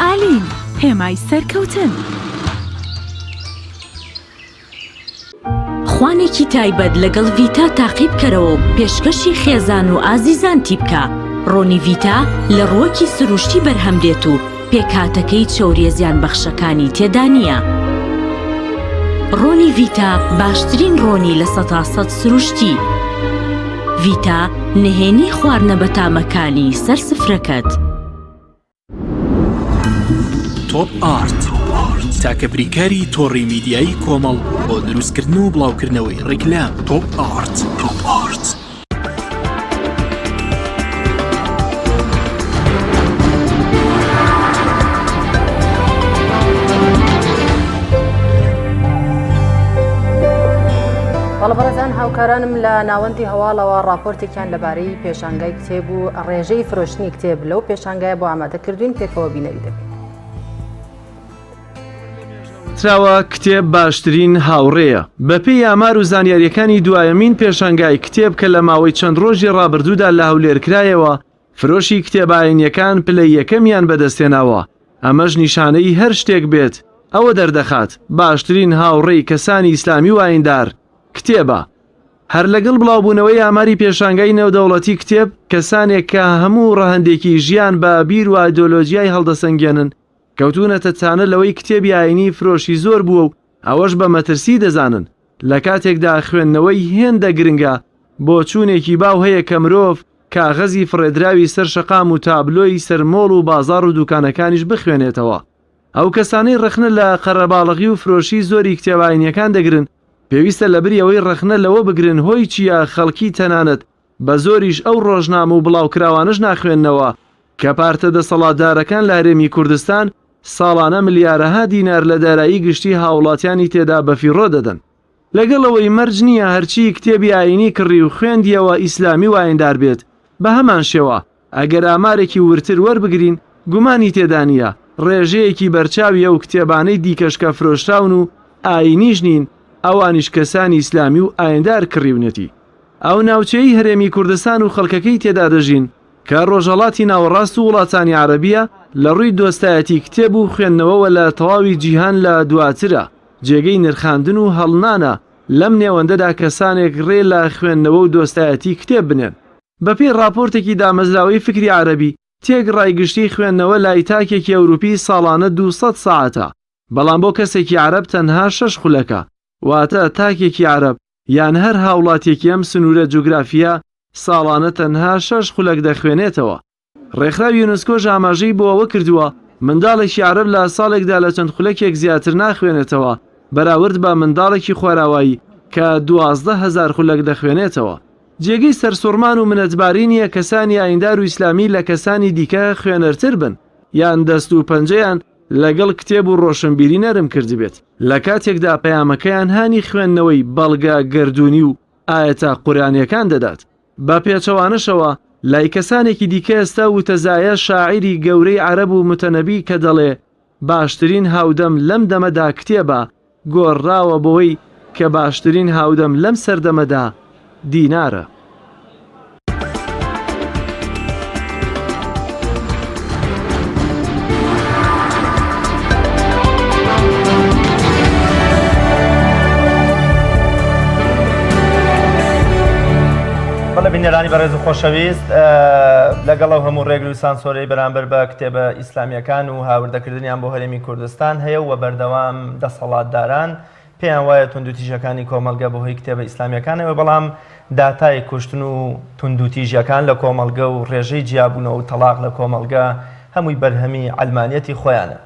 ئالین هێمای سەرکەوتن. خوانێکی تایبەت لەگەڵ ڤیتا تاقی بکەرەوە و پێشکەشی خێزان و ئازیزانتی بکە، ڕۆنی ڤیتا لە ڕووەکی سروشتی بەرهەم دێت و پێکهاتەکەی چەوریە زیانبەخشەکانی تێدا نییە. ڕۆنی ڤیتا باشترین ڕۆنی 100% سروشتی. ڤیتا نهێنی خواردنە بەتامەکانی سەر سفرەکەت. تۆپ ئارت، تاکە بریکاری تۆڕی میدیایی کۆمەڵ بۆ دروستکردن و بڵاوکردنەوەی ڕیکلام. تۆپ ئارت. تۆپ ئارت. بەڵێ بەڕێزان هاوکارانم لە ناوەندی هەواڵەوە ڕاپۆرتێکیان لەبارەی پێشانگای کتێب و ڕێژەی فرۆشتنی کتێب لەو پێشانگایە بۆ ئامادە کردوین پێکەوە بینەری دەبین. تراوە کتێب باشترین هاوڕێیە. بەپێی ئامار و زانیارییەکانی دوایەمین پێشانگای کتێب کە لە ماوەی چەند ڕۆژی ڕابردوودا لە هەولێر کرایەوە، فرۆشی کتێبە ئاینییەکان پلەی یەکەمیان بەدەستهێناوە، ئەمەش نیشانەی هەر شتێک بێت ئەوە دەردەخات باشترین هاوڕێی کەسانی ئیسلامی و ئایندار کتێبە. هەر لەگەڵ بڵاوبوونەوەی ئاماری پێشانگای نێودەوڵەتی کتێب، کەسانێک کە هەموو ڕەهەندێکی ژیان بە بیر و ئایدۆلۆجیای هەڵدەسەنگێنن، کەوتوونەتە تانە لەوەی کتێبی ئایینی فرۆشی زۆر بووە و ئەوەش بە مەترسی دەزانن، لە کاتێکدا خوێندنەوەی هێندە گرنگە، بۆچوونێکی باو هەیە کە مرۆڤ کاغەزی فڕێدراوی سەر شەقام و تابلۆی سەر مۆڵ و بازاڕ و دوکانەکانیش بخوێنێتەوە. ئەو کەسانەی ڕەخنە لە قەرەباڵغی و فرۆشی زۆری کتێبە ئایینییەکان دەگرن، پێویستە لەبری ئەوەی ڕەخنە لەوە بگرن هۆی چییە خەڵکی تەنانەت بە زۆریش ئەو ڕۆژنامە و بڵاوکراوانەش ناخوێننەوە کە پارتە دەسەڵاتدارەکان لە هەرێمی کوردستان ساڵانە ملیارەها دینار لە دارایی گشتی هاوڵاتیانی تێدا بەفیڕۆ دەدەن. لەگەڵ ئەوەی مەرج نییە هەرچی کتێبی ئایینی کڕی و خوێندیەوە ئیسلامی و ئایندار بێت، بەهەمان شێوە ئەگەر ئامارێکی وردتر وەربگرین گومانی تێدا نییە ڕێژەیەکی بەرچاوی ئەو کتێبانەی دیکەش کە فرۆشراون و ئایینیش نین ئەوانیش کەسانی ئیسلامی و ئایندار کڕیونەتی. ئەو ناوچەیەی هەرێمی کوردستان و خەڵکەکەی تێدا دەژین کە ڕۆژهەڵاتی ناوەڕاست و وڵاتانی عەرەبییە لە ڕووی دۆستایەتی کتێب و خوێندنەوەوە لە تەواوی جیهان لە دواترە، جێگەی نرخاندن و هەڵنانە لەم نێوەندەدا کەسانێک ڕێ لە خوێندنەوە و دۆستایەتی کتێب بنێن. بەپێی ڕاپۆرتێکی دامەزراوەی فکری عەرەبی، تێکڕای گشتی خوێندنەوە لای تاکێکی ئەوروپی ساڵانە 200 سەعاتە، بەڵام بۆ کەسێکی عەرەب تەنها شەش خولەکە، واتە تاکێکی عەرەب یان هەر هاوڵاتیەکی ئەم سنوورە جوگرافییە ساڵانە تەنها شەش خولەک دەخوێنێتەوە. ڕێکخراوی یونسکۆش ئاماژەی بۆ ئەوە کردووە، منداڵێکی عەرەب لە ساڵێکدا لە چەند خولەکێک زیاتر ناخوێنێتەوە بەراورد بە منداڵێکی خۆراوایی کە 12,000 خولەک دەخوێنێتەوە. جێگەی سەرسوڕمان و منەتباری نییە کەسانی ئایندار و ئیسلامی لە کەسانی دیکە خوێنەرتر بن یان دەست و پەنجەیان لەگەڵ کتێب و ڕۆشنبیری نەرم کردبێت لە کاتێکدا پەیامەکەیان هانی خوێندنەوەی بەڵگە گەردوونی و ئایەتە قورئانیەکان دەدات. بە پێچەوانەشەوە لای کەسانێکی دیکە ئێستا وتەزایە شاعیری گەورەی عەرەب و متەنەبی کە دەڵێ باشترین هاودەم لەم دەمەدا کتێبە گۆڕراوە بۆی کە باشترین هاودەم لەم سەردەمەدا دینارە. بەڵێ بینەرانی بەڕێز و خۆشەویست لەگەڵ ئەو هەموو ڕێگر و سانسۆرەی بەرامبەر بە کتێبە ئیسلامیەکان و هاوردەکردنیان بۆ هەرێمی کوردستان هەیە و بەردەوام دەسەڵاتداران پێیان وایە توندوتیژەکانی کۆمەڵگە بەهۆی کتێبە ئیسلامیەکانەوە بەڵام داتای کوشتن و توندوتیژیەکان لە کۆمەڵگە و ڕێژەی جیابوونەوە و تەڵاق لە کۆمەڵگە هەمووی بەرهەمی عەلمانیەتی خۆیانە.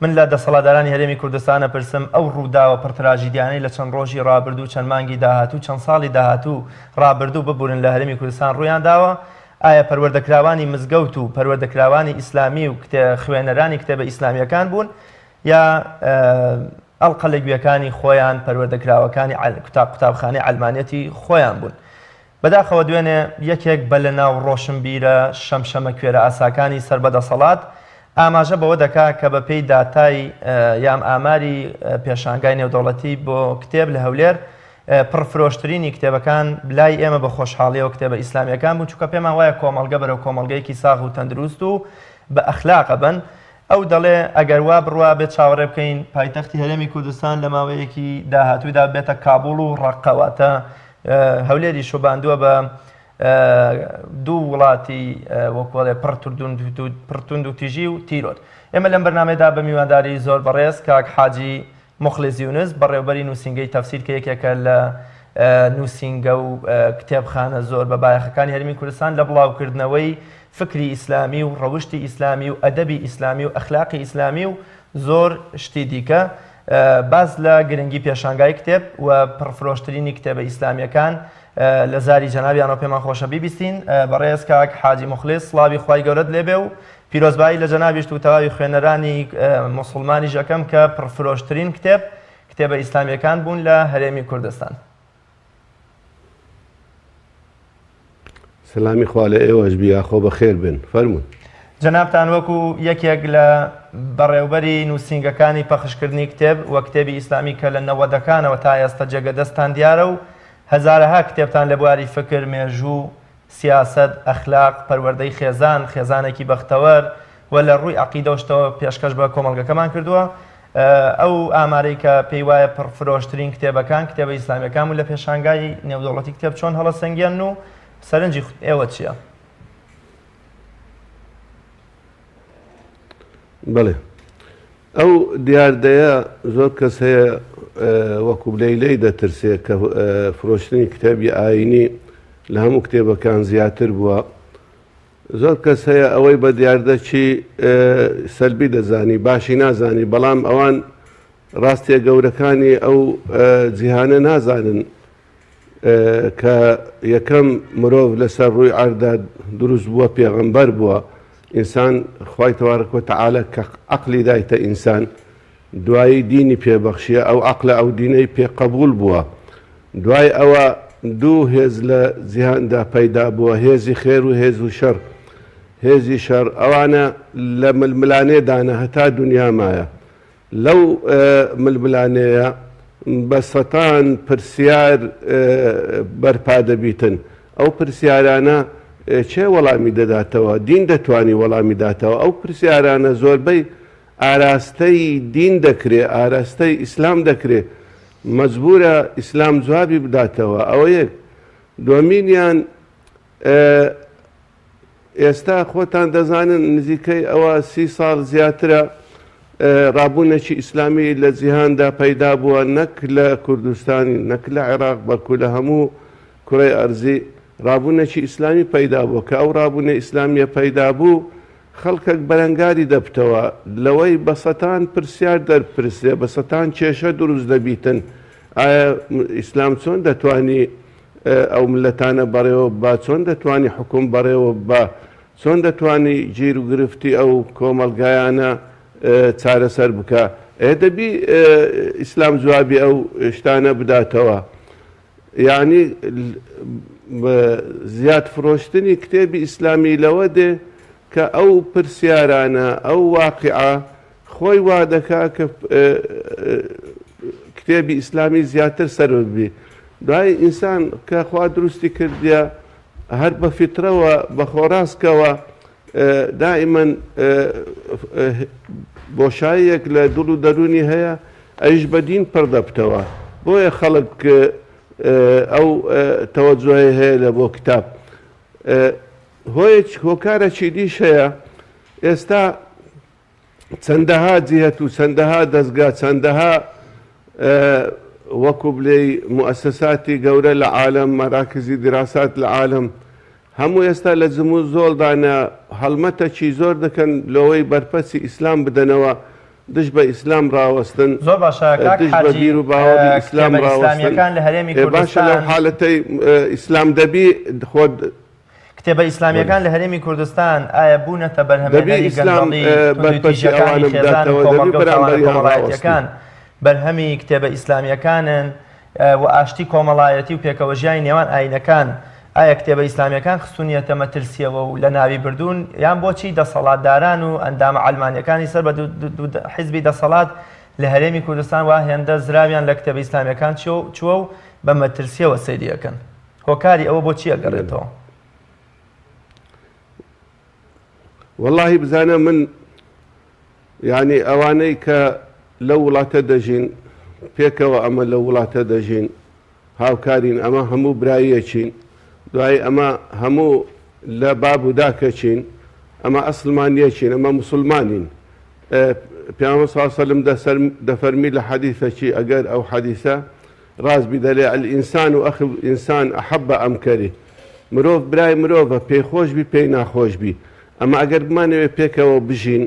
من لە دەسەڵاتدارانی هەرێمی کوردستان ئەپرسم ئەو ڕووداوە پڕ تراژیدیانەی لە چەند ڕۆژی ڕابردوو چەند مانگی داهاتوو چەند ساڵی داهاتوو ڕابردوو ببورن لە هەرێمی کوردستان ڕوویان داوە ئایا پەروەردەکراوانی مزگەوت و پەروەردەکراوانی ئیسلامی و خوێنەرانی کتێبە ئیسلامیەکان بوون یا ئەڵقە لە گوێکانی خۆیان پەروەردەکراوەکانی قوتابخانەی عەلمانیەتی خۆیان بوون. بەداخەوە دوێنێ یەکێک بە لەناو ڕۆشنبیرە شەمشەمەکوێرە ئاساکانی سەر بە دەسەڵات ئاماژە بەوە دەکا کە بە پێی داتای یام ئاماری پێشانگای نێودەوڵەتی بۆ کتێب لە هەولێر پڕفرۆشترینی کتێبەکان لای ئێمە بە خۆشحاڵیەوە کتێبە ئیسلامیەکان بوون چونکە پێمان وایە کۆمەڵگە بەرەو کۆمەڵگەیەکی ساغ و تەندروست و بە ئەخلاق ئەبەن ئەو دەڵێ، ئەگەر وا بڕوا بێت چاوەڕێ بکەین پایتەختی هەرێمی کوردستان لە ماوەیەکی داهاتوودا بێتە کابوڵ و ڕەققە، واتە هەولێری شوباندووە بە دوو وڵاتی وەکوڵێ پڕ توندوتیژی و تیرۆر. ئێمە لەم بەرنامەیەدا بە میوانداری زۆر بەڕێز کاک حاجی موخلیس یونس، بەڕێوەبەری نووسینگەی تەفسیر کە یەکێکە لە نووسینگە و کتێبخانە زۆر بە بایەخەکانی هەرێمی کوردستان لە بڵاوکردنەوەی فکری ئیسلامی و ڕەوشتی ئیسلامی و ئەدەبی ئیسلامی و ئەخلاقی ئیسلامی و زۆر شتی دیکە. باس لە گرنگی پێشانگای کتێب و پڕفرۆشترینی کتێبە ئیسلامیەکان لە زاری جەنابیانەوە پێمان خۆشە بیبیستین. بەڕێز کاک حاجی موخلیس سڵاوی خوای گەورەت لێبێ و پیرۆزبایی لە جەنابیشت و تەواوی خوێنەرانی موسڵمانیش ئەکەم کە پڕفرۆشترین کتێب کتێبە ئیسلامیەکان بوون لە هەرێمی کوردستان. سەلامی خوا لە ئێوەش بی یاخۆ بەخێر بێن فەرموون. جەنابتان وەکو یەکێک لە بەڕێوبەری نووسینگەکانی پەخشکردنی کتێب و کتێبی ئیسلامی کە لە نەوەدەکانەوە تا ئێستا جێگە دەستتان دیارە و هەزارەها کتێبتان لە بواری فکر، مێژوو، سیاسەت، ئەخلاق، پەروەردەی خێزان، خێزانێکی بەختەوەر و لە ڕووی عەقیدە و شتەوە پێشکەش بە کۆمەڵگەکەمان کردووە. ئەو ئامارەی کە پێی وایە پڕفرۆشترین کتێبەکان کتێبە ئیسلامیەکان بوون لە پێشانگای نێودەوڵەتی کتێب چۆن هەڵەسەنگێنن و سەرنجی ئێوە چییە؟ بەڵێ ئەو دیاردەیە زۆر کەس هەیە وەکو بلەی لێی دەترسێ کە فرۆشتنی کتێبی ئاینی لە هەموو کتێبەکان زیاتر بووە زۆر کەس هەیە ئەوەی بە دیاردەکی سەلبی دەزانی باشی نازانی بەڵام ئەوان ڕاستیە گەورەکانی ئەو جیهانە نازانن کە یەکەم مرۆڤ لەسەر ڕووی عەردا دروست بووە پێغەمبەر بووە ئینسان خوای تەبارک وتعالی کە عەقلی دایتە ئینسان دوایی دینی پێ بەخشیە ئەو عەقلە ئەو دینەی پێ قەبوول بووە دوای ئەوە دوو هێز لە جیهاندا پەیدا بووە هێزی خێر و هێز و شەڕ هێزی شەڕ ئەوانە لە ململانێدانە هەتا دنیا مایە لەو ململانێیە بە سەتان پرسیار بەرپا دەبیتن، ئەو پرسیارانە کێ وەڵامی دەداتەوە؟ دین دەتوانی وەڵامی داتەوە؟ ئەو پرسیارانە زۆربەی ئاراستەی دین دەکرێ، ئاراستەی ئیسلام دەکرێ، مەجبورە ئیسلام جوابی بداتەوە، ئەوە یەک. دووەمینیان ئێستا خۆتان دەزانن نزیکەی ئەوە سی ساڵ زیاترە ڕابوونێکی ئیسلامی لە جیهاندا پەیدا بووە نەک لە کوردستان نەک لە عێراق بەڵکو لە هەموو کوڕەی ئەرزی ڕابوونێکی ئیسلامی پەیدا بووە کە ئەو ڕابوونە ئیسلامیە پەیدا بوو خەڵکەک بەرەنگاری دەبتەوە لەوەی بە سەتان پرسیار دەرپرسرێ بە سەتان کێشە دروست دەبیتن ئایا ئیسلام چۆن دەتوانی ئەو مللەتانە بەڕێوە ببا، چۆن دەتوانی حوکم بەڕێوە ببا، چۆن دەتوانی گیر و گرفتی ئەو کۆمەڵگایانە چارەسەر بکا؟ ئێ دەبی ئیسلام جوابی ئەو شتانە بداتەوە. یانی زیاد فرۆشتنی کتێبی ئیسلامی لەوە دێ کە ئەو پرسیارانە، ئەو واقیعە خۆی وا دەکا کە کتێبی ئیسلامی زیاتر سەرف بی دوای ئینسان کە خوا دروستی کردیە هەر بە فیترەوە بە خۆڕاستکەوە دائیمەن بۆشاییەک لە دڵ و دەروونی هەیە ئەویش بە دین پڕ دەبتەوە بۆیە خەڵک ئەو تەوەجۆی هەیە لە بۆ کتاب هۆیەک هۆکارەکی دیش هەیە ئێستا چەندەها جیهەت و چەندەها دەزگا چەندەها وەکو بلێی موئەسەساتی گەورە لە عالەم مەراکزی دیراسات لە عالەم هەموو ئێستا لە جم و زۆڵدانە هەڵمەتەکی زۆر دەکەن لەوەی بەرپەچی ئیسلام بدەنەوە دژ بە ئیسلام ڕاوەستن زۆر باشە کاک دژ بە حاجی بیر و باوەڕی ئیسلام کتێبە ڕاوەستن ئیسلامیەکان لە هەرێمی ئێ باشە لەو کوردستان حالەتەی ئیسلام دەبی خۆت کتێبە ئیسلامیەکان لە هەرێمی کوردستان ئایا بوونەتە دەبی بەرهەمێنەری ئیسلام گەندەڵی، بەرپەرچی توندوتیژیەکانی ئەوانە خێزان و بداتەوە، دەبی کۆمەڵگە و تاوانە بەرامبەریان ڕاوەستی. کۆمەڵایەتیەکان بەرهەمی کتێبە ئیسلامیەکانن و ئاشتی کۆمەڵایەتی و پێکەوەژیانی نێوان ئاینەکان ئایا کتێبە ئیسلامیەکان خستونیەتە مەترسیەوە و لەناوی بردوون یان بۆچی دەسەڵاتداران و ئەندامە عەلمانیەکانی سەر بە حیزبی دەسەڵات لە هەرێمی کوردستان وا هێندە زراویان لە کتێبە ئیسلامیەکان چووە و بە مەترسیەوە سەیری ئەکەن؟ هۆکاری ئەوە بۆ چی ئەگەڕێتەوە؟ وەڵاهی بزانە من یعنی ئەوانەی کە لەو وڵاتە دەژین پێکەوە ئەمە لەو وڵاتە دەژین هاوکارین ئەمە هەموو برایەکین دوای ئەمە هەموو لە باب و داکەچین ئەمە ئەسلمان یەکین ئەمە مسلمانین پیامە ساسەلم دەفەرمی لە حەدیثەکی ئەگەر ئەو حەدیثە ڕاست بی دەلێ الانسان اخو الانسان احب ام کره مرۆڤ برای مرۆڤە پێی خۆش بی پێی ناخۆش بی ئەمە ئەگەر بمانەوێ پێکەوە بژین.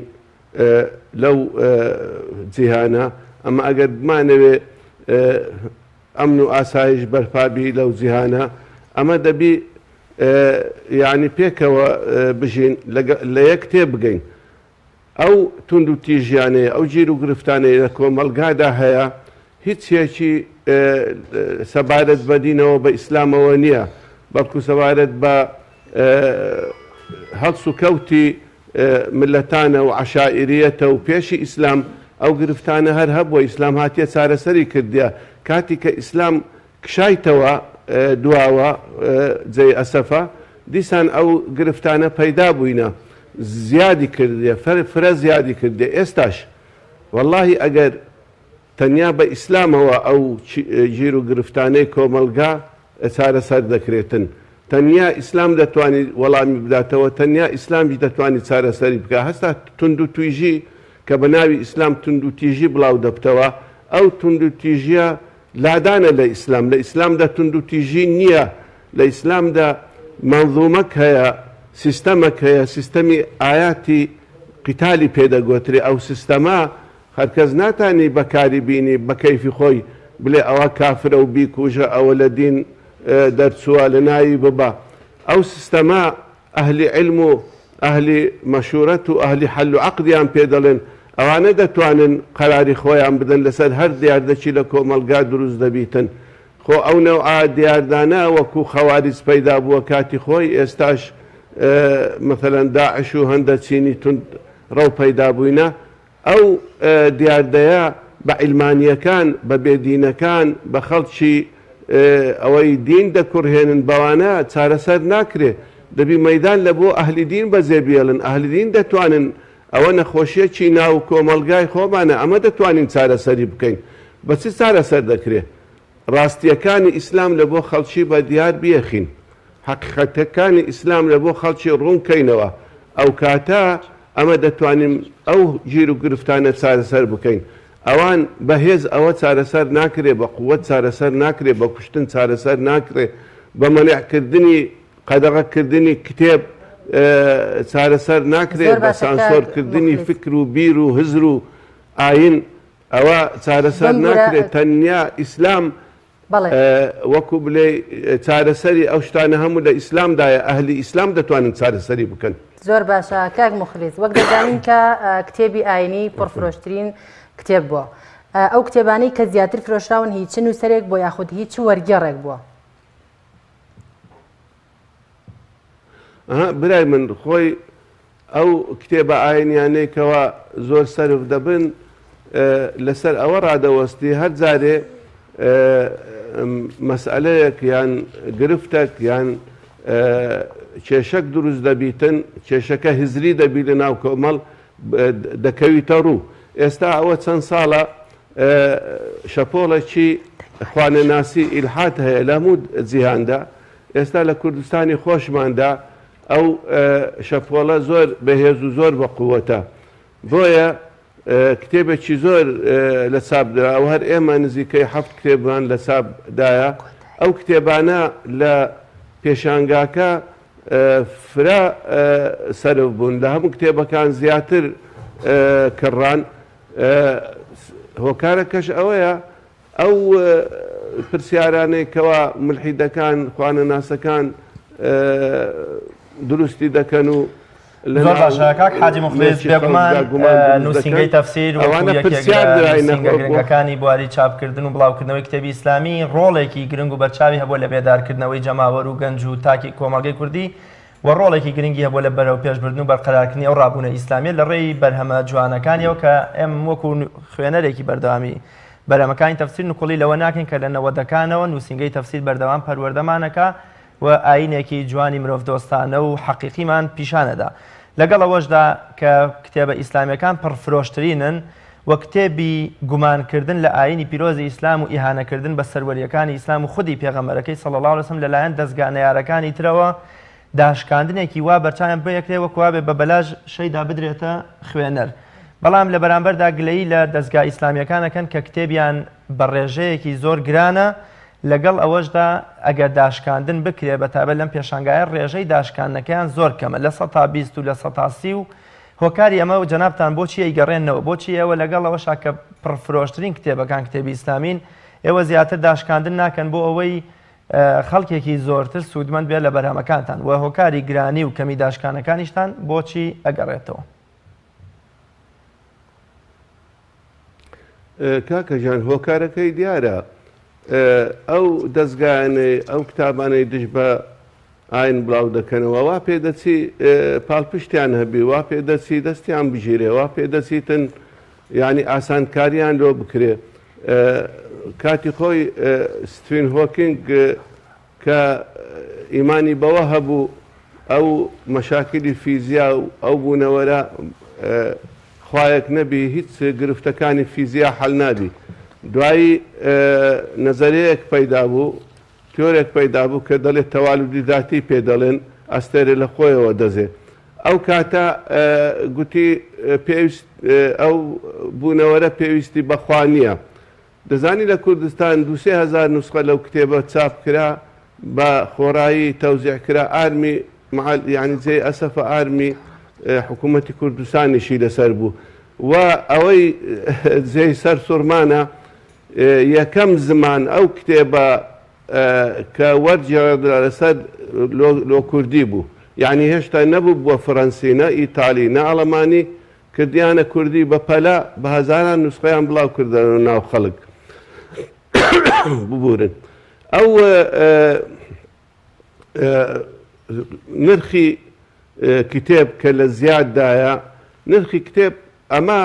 لەو جیهانە ئەمە ئەگەر بمانەوێ ئەمن و ئاسایش بەرپا بی لەو جیهانە ئەمە دەبی یانی پێکەوە بژین لە یەک تێبگەین ئەو توندوتیژیانەی ئەو گیروگرفتانەی لە کۆمەڵگادا هەیە هیچیەکی سەبارەت بە دینەوە بە ئیسلامەوە نییە بەڵکو سەبارەت بە هەڵسوکەوتی ملەتانە و عەشائیریەتە و پێشی ئیسلام ئەو گرفتانە هەر هەبووە ئیسلام هاتیە چارەسەری کردیە کاتی کە ئیسلام کشایتەوە دواوە جێی ئەسەفە دیسان ئەو گرفتانە پەیدا بووینە زیادی کردیە فرە زیادی کردیە ئێستاش وەڵاهی ئەگەر تەنیا بە ئیسلامەوە ئەو گیر و گرفتانەی کۆمەڵگا چارەسەر دەکرێتن. تەنیا ئیسلام دەتوانی وەڵامی بداتەوە، تەنیا ئیسلامیش دەتوانی چارەسەری بکا. هەستا توندوتیژی کە بە ناوی ئیسلام توندوتیژی بڵاو دەبتەوە، ئەو توندوتیژیە لادانە لە ئیسلام. لە ئیسلامدا توندوتیژی نییە. لە ئیسلامدا مەنزومەک هەیە، سیستەمەک هەیە، سیستەمی ئایاتی قیتالی پێ دەگۆترێ. ئەو سیستەمە هەرکەس ناتانی بەکاری بینی بە کەیفی خۆی بلێ ئەوە کافرە و بیکوژە ئەوە لە دین دەرچووە لە ناوی ببە ئەو سیستەمە ئەهلی عیلم و ئەهلی مەشورەت و ئەهلی حەل و عەقدیان پێ دەڵێن ئەوانە دەتوانن قەراری خۆیان بدەن لەسەر هەر دیاردەکی لە کۆمەڵگا دروست دەبیتن خۆ ئەو نەوعە دیاردانە وەکو خەواریج پەیدا بووە کاتی خۆی ئێستاش مەسەلەن داعش و هەندە چینی توند ڕەو پەیدا بووینە ئەو دیاردەیە بە عیلمانییەکان، بە بێدینەکان، بە خەڵکی ئەوەی دین دەکوڕهێنن بەوانە چارەسەر ناکرێ. دەبی مەیدان لە بۆ ئەهلی دین بەجێ بێڵن. ئەهلی دین دەتوانن ئەوە نەخۆشیەکی ناو کۆمەڵگای خۆمانە ئەمە دەتوانین چارەسەری بکەین. بە چ چارەسەر دەکرێ؟ ڕاستییەکانی ئیسلام لە بۆ خەڵکی بە دیار بیەخین. حەقیقەتەکانی ئیسلام لە بۆ خەڵکی ڕوون کەینەوە ئەوکاتە ئەمە دەتوانین ئەو گیر و گرفتانە چارەسەر بکەین ئەوان بە هێز ئەوە چارەسەر ناکرێ بە قوەت چارەسەر ناکرێ بە کوشتن چارەسەر ناکرێ بە مەنع کردنی قەدەغە کردنی کتێب چارەسەر ناکرێ زۆر بە باشە کاک سانسۆر کردنی موخلیس. فکر و بیر و هزر و ئاین ئەوە چارەسەر بمبورە ناکرێ تەنیا ئیسلام بەڵێ. وەکو بلێی چارەسەری ئەو شتانە هەموو لە ئیسلامدایە ئەهلی ئیسلام دەتوانن چارەسەری بکەن. زۆر باشە کاک موخلیس وەک دەزانین کە کتێبی ئاینی پڕفرۆشترین کتێب بووە ئەو کتێبانەی کە زیاتر فرۆشراون هی چ نووسەرێک بۆ یاخود هی چ وەرگێڕێک بووە؟ ئەها برای من خۆی ئەو کتێبە ئاینیانەی کەوا زۆر سەرف دەبن لەسەر ئەوە ڕادەوەستی هەر جارێ مەسئەلەیەک یان گرفتەک یان کێشەک دروست دەبیتن کێشەکە هزری دەبی لە ناو کۆمەڵ دەکەویتە ڕوو ئێستا ئەوە چەند ساڵە شەپۆڵێکی خوانەناسی ئیلحاد هەیە لە هەموو جیهاندا ئێستا لە کوردستانی خۆشماندا ئەو شەپۆڵە زۆر بەهێز و زۆر بە قووەتە بۆیە کتێبێکی زۆر لە چاپ درا و هەر ئێمە نزیکەی حەفت کتێبمان لە چاپ دایە ئەو کتێبانە لە پێشانگاکە فرە سەرف بوون لە هەموو کتێبەکان زیاتر کڕان هۆکارەکەش ئەوەیە ئەو پرسیارانەی کەوا مولحیدەکان، خوانەناسەکان دروستی دەکەن و لە زۆر ناو باشە کاک حاجی موخلیس مێشکی بێگومان خەڵکدا گومان دروست نووسینگەی دەکەن تەفسیر وەکو ئەوانە یەکێک پرسیار لە دراینە نووسینگە بۆ گرنگەکانی بواری چاپکردن و بڵاوکردنەوەی کتێبی ئیسلامی ڕۆڵێکی گرنگ و بەرچاوی هەبووە لە بێدارکردنەوەی جەماوەر و گەنج و تاکی کۆمەڵگەی کوردی و ڕۆڵێکی گرنگی هەبووە لە بەرەوپێشبردن و بەرقەرارکردنی ئەو ڕابوونە ئیسلامییە لە ڕێی بەرهەمە جوانەکانیەوە کە ئێمە وەکو خوێنەرێکی بەردەوامی بەرهەمەکانی تەفسیر نکوڵی لەوە ناکەین کە لە نەوەدەکانەوە نووسینگەی تەفسیر بەردەوام پەروەردەمانەکا و ئایینێکی جوانی مرۆڤدۆستانە و حەقیقیمان پیشانەدا لەگەڵ ئەوەشدا کە کتێبە ئیسلامیەکان پڕفرۆشترینن و کتێبی گومانکردن لە ئایینی پیرۆزی ئیسلام و ئیهانەکردن بە سەروەرییەکانی ئیسلام و خودی پێغەمبەرەکەی صلی اللە علیە وسلم لەلایەن دەزگا نەیارەکانی ترەوە داشکاندنێکی وا بەرچاویان پێکرێ وەک وابێ بە بەلاش شەیدا بدرێتە خوێنەر. بەڵام لە بەرامبەردا گلەیی لە دەزگا ئیسلامییەکان ئەکەن کە کتێبیان بە ڕێژەیەکی زۆر گرانە، لەگەڵ ئەوەشدا ئەگەر داشکاندن بکرێ بە تایبەت لەم پێشانگایە ڕێژەی داشکاندنەکەیان زۆر کەمە لە سەتا 20 و لە سەتا 30 و. هۆکاری ئەمە جەنابتان بۆچی ئەیگەڕێننەوە؟ بۆچی ئێوە لەگەڵ ئەوەشا کە پڕفرۆشترین کتێبەکان کتێبی ئیسلامین، ئێوە زیاتر داشکاندن ناکەن بۆ ئەوەی خەڵکێکی زۆرتر سوودمەند بێت لە بەرهەمەکانتان و هۆکاری گرانی و کەمی داشکانەکانیشتان بۆچی ئەگەڕێتەوە؟ کاکە ژان هۆکارەکەی دیارە ئەو دەزگایانەی ئەو کتابانەی دژ بە ئاین بڵاو دەکەنەوە وا پێدەچی پاڵپشتیان هەبی وا پێدەچی دەستیان بگیرێ وا پێدەچیتن یعنی ئاسانکاریان لۆ بکرێ کاتی خۆی ستفین هۆکینگ کە ئیمانی بەوە هەبوو ئەو مەشاکیلی فیزیا و ئەو بوونەوەرە خوایەک نەبی هیچ گرفتەکانی فیزیا حەل نابی دوایی نەزەریەیەک پەیدا بوو تیۆرێک پەیدا بوو کە دەڵێت تەوالودی ذاتی پێ دەڵێن ئەستێرە لە خۆیەوە دەزێ ئەو کاتە گوتی پێویست ئەو بوونەوەرە پێویستی بەخوا نییە دەزانی لە کوردستان دوو 3000 نوسخە لەو کتێبە چاپ کرا بە خۆڕایی تەوزیع کرا ئارمی مع یانی جێی ئەسەفە ئارمی حکوومەتی کوردستانیشی لەسەر بوو و ئەوەی جێی سەر سوڕمانە یەکەم زمان ئەو کتێبە کە وەرگێڕدرا لەسەر لۆ کوردی بوو یعنی هێشتا نەبوو بووە فڕەنسی نە ئیتالی نە ئەڵمانی کردیانە کوردی بە پەلە بە هەزاران نوسخەیان بڵاو کردەوە ناو خەڵک ببورن ئەو نرخی کتێب کە لە زیاددایە نرخی کتێب ئەمە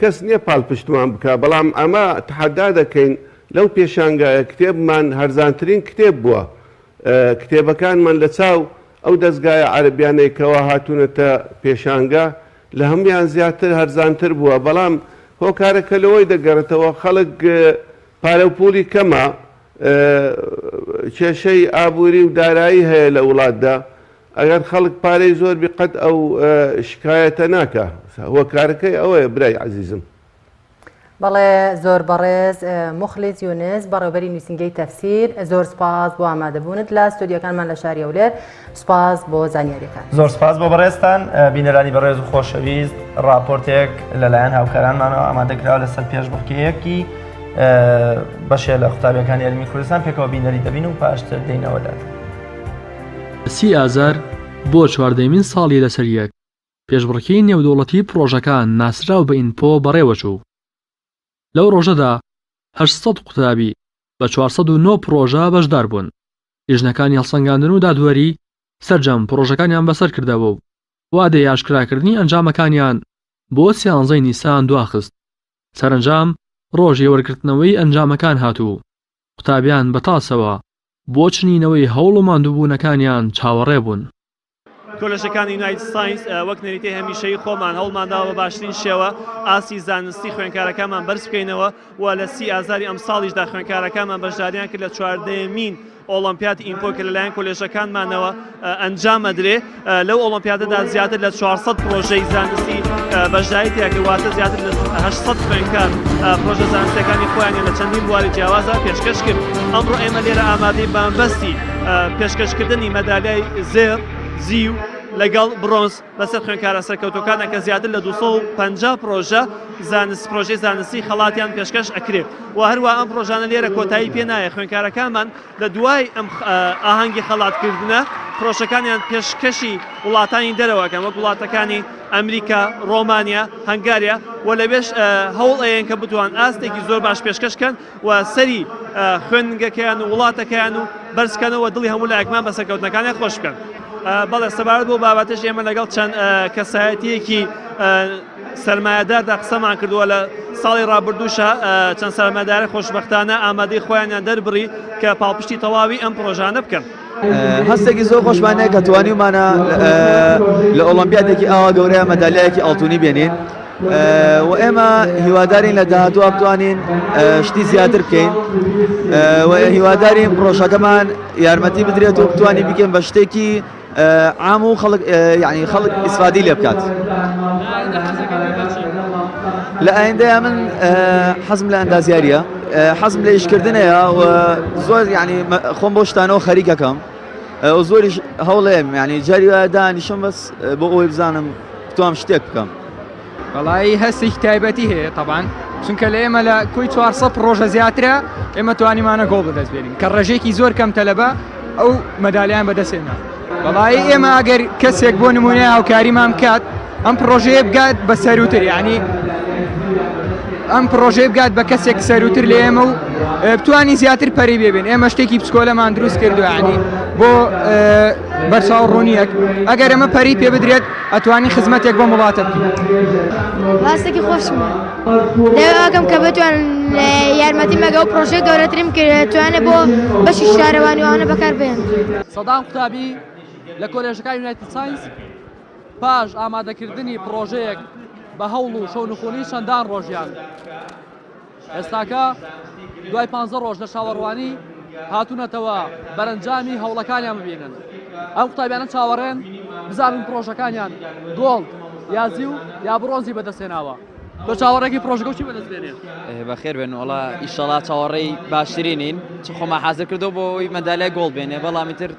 کەس نییە پاڵپشتمان بکە بەڵام ئەمە تحەدا دەکەین لەو پێشانگایە کتێبمان هەرزانترین کتێب بووە کتێبەکانمان لە چاو ئەو دەزگایە عەرەبیانەی کەوا هاتوونەتە پێشانگا لە هەموویان زیاتر هەرزانتر بووە، بەڵام هۆکارەکە لەوەی دەگەڕێتەوە خەڵک پارە و پووڵی کەمە، کێشەی ئابووری و دارایی هەیە لە وڵاتدا، ئەگەر خەڵک پارەی زۆر بی قەت ئەو شکایەتە ناکا، هۆکارەکەی ئەوەیە برای عەزیزم. بەڵێ زۆر بەڕێز موخلیس یونس بەڕێوبەری نووسینگەی تەفسیر زۆر سپاس بۆ ئامادەبوونت لە ستۆدیۆکانمان لە شاری هەولێر سپاس بۆ زانیاریەکان. زۆر سپاس بۆ بەڕێزتان بینەرانی بەڕێز و خۆشەویست ڕاپۆرتێک لەلایەن هاوکارانمانەوە ئامادەکراوە لەسەر پێشبڕکێیەکی بەشێ لە قوتابیەکانی هەرێمی کوردستان پێکەوە بینەری دەبین و پاشتر دێینەوە لات. سی ئازار بۆ چواردەیەمین ساڵی لەسەر یەک پێشبڕکێی نێودەوڵەتی پڕۆژەکان ناسراو بە ئینپۆ بەڕێوەچوو. لەو ڕۆژەدا 800 قوتابی بە 409 پڕۆژە بەشدار بوون. لیژنەکانی هەڵسەنگاندن و دادوەری سەرجەم پڕۆژەکانیان بەسەر کردەوە و وادەی ئاشکراکردنی ئەنجامەکانیان بۆ سیانزەی نیسان دواخست. سەرەنجام ڕۆژی وەرگرتنەوەی ئەنجامەکان هات و قوتابیان بە تاسەوە بۆ چنینەوەی هەوڵ و ماندووبوونەکانیان چاوەڕێ بوون. کۆلێژەکانی یونایتد ساینس وەک نەریتەی هەمیشەیی خۆمان هەوڵمانداوە بە باشترین شێوە ئاستی زانستی خوێندکارەکانمان بەرز بکەینەوە و لە سی ئازاری ئەمساڵیشدا خوێندکارەکانمان بەشداریان کرد لە چواردەیەمین ئۆڵۆمپیاد ئینپۆ کە لەلایەن کۆلێژەکانمانەوە ئەنجام ئەدرێ لەو ئۆڵۆمپیادەدا زیاتر لە 400 پرۆژەی زانستی بەشداری تیا کرد واتە زیاتر لە 800 خوێندکار پرۆژە زانستیەکانی خۆیانیان لە چەندین بواری جیاوازدا پێشکەش کرد ئەمڕۆ ئێمە لێرە ئامادەی بەمەبەستی پێشکەشکردنی مەدالیای زێڕ، زیو لەگەڵ بڕۆنز بەسەر خوێندکارە سەرکەوتووەکانە کە زیاتر لە 250 پرۆژە زانست پرۆژەی زانستی خەڵاتیان پێشکەش ئەکرێ و هەروە ئەم پرۆژانە لێرە کۆتایی پێ نایە خوێندکارەکانمان لە دوای ئەم ئاهەنگی خەڵاتکردنە پرۆژەکانیان پێشکەشی وڵاتانی دەرەوەکەن وەک وڵاتەکانی ئەمریکا، ڕۆمانیا، هەنگاریا و لەوێش هەوڵ ئەیەن کە بتوان ئاستێکی زۆر باش پێشکەش کەن و سەری خوێندنگەکەیان و وڵاتەکەیان و بەرزکەنەوە دڵی هەموو لایەکمان بە سەرکەوتنەکانیان خۆش بکەن. بەڵێ سەبارەت بۆ بابەتەش ئێمە لەگەڵ چەند کەسایەتیەکی سەرمایەداردا قسەمان کردووە لە ساڵی ڕابردووشە چەند سەرمایەدارە خۆشبەختانە ئامادەی خۆیانیان دەربڕی کە پاڵپشتی تەواوی ئەم پرۆژانە بکەن. هەستێکی زۆر خۆشمان هەیە کە توانیومانە لە ئۆڵۆمپیادێکی ئاوا گەورەیە مەدالیایەکی ئاڵتونی بێنین. و ئێمە هیوادارین لە داهاتووە بتوانین شتی زیاتر بکەین و هیوادارین پرۆژەکەمان یارمەتی بدرێت و بتوانین بیکەین بە شتێکی عام و خەڵک یعنی خەڵک ئیسفادی لێ بکات. لە ئایندەیە من حەزم لە ئەندازیاریە حەزم لە ئیشکردنەیە و زۆر یعنی خۆم بۆ شتانەوە خەریکەکەم زۆریش هەوڵێم یعنی جاری وایە دانیشم بەس بۆ ئەوەی بزانم. بتوانم شتێک بکەم. وەڵایی هەستێکی تایبەتی هەیە تەبان چونکە لە ئێمە لە کۆی 400 پڕۆژە زیاترە ئێمە توانیمانە گۆڵ بەدەست بێنین کە ڕێژەیەکی زۆر کەم تەلەبە ئەو مەدالیان بەدەستێنا وەڵایی ئێمە ئەگەر کەسێک بۆ نمونە هاوکاریمان بکات ئەم پڕۆژەیە بگات بە سەروتر یعنی ئەم پڕۆژەیە بگات بە کەسێک سەروتر لە ئێمە و بتوانین زیاتر پەری بێبین ئێمە شتێکی بچکۆلەمان دروست کردو ینی بۆ بەرچاو ڕوونیەک ئەگەر ئەمە پەری پێ بدرێت ئەتوانی خزمەتێک بۆم وڵاتە بکەین. هەستێکی خۆشم داواکەم کە بتوان یارمەتی مەگە و پرۆژەی گەورەترین توانێ بۆ بەشی شارەوانی وانە بەکار بێن. سەدان قوتابی لە کۆلێژەکانی یونایتد ساینس پاش ئامادەکردنی پڕۆژەیەک بە هەوڵ و شەونخونی چەندان ڕۆژیان ئێستاکە دوای پ ڕۆژ لە چاوەڕوانی هاتوونەتەوە بەرەنجامی هەوڵەکانیان ببینن ئەم قوتابیانە چاوەڕێن بزانن پڕۆژەکانیان gold یا زیو یا بڕۆنزی بەدەستهێناوە تۆ چاوەڕێکی پڕۆژەکە چی بەدەست بێنێ بەخێر بێن وڵا ئیشەڵا چاوەڕێی باشترینین چ خۆمان حازر کردو بۆ ئەوی مەدالیای gold بێنێ بەڵام ئیتر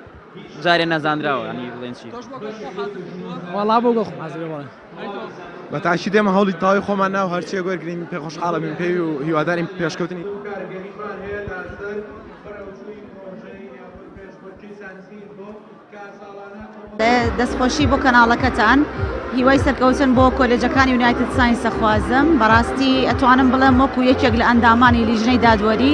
جارێ نەزانراوە ینی بڵێن چی وەڵا بۆ گۆڵ خۆم حازر بەڵێ بە تاکید ئێمە هەوڵی تەواوی خۆمان ناو هەرچیەک وەرگرین پێ خۆشحاڵەبین پێی و هیوادارین پێشکەوتنی. دەستخۆشی بۆ کەناڵەکەتان هیوای سەرکەوتن بۆ کۆلێجەکانی یونایتد ساینس ئەخوازم بەڕاستی ئەتوانم بڵێم وەکو یەکێک لە ئەندامانی لیژنەی دادوەری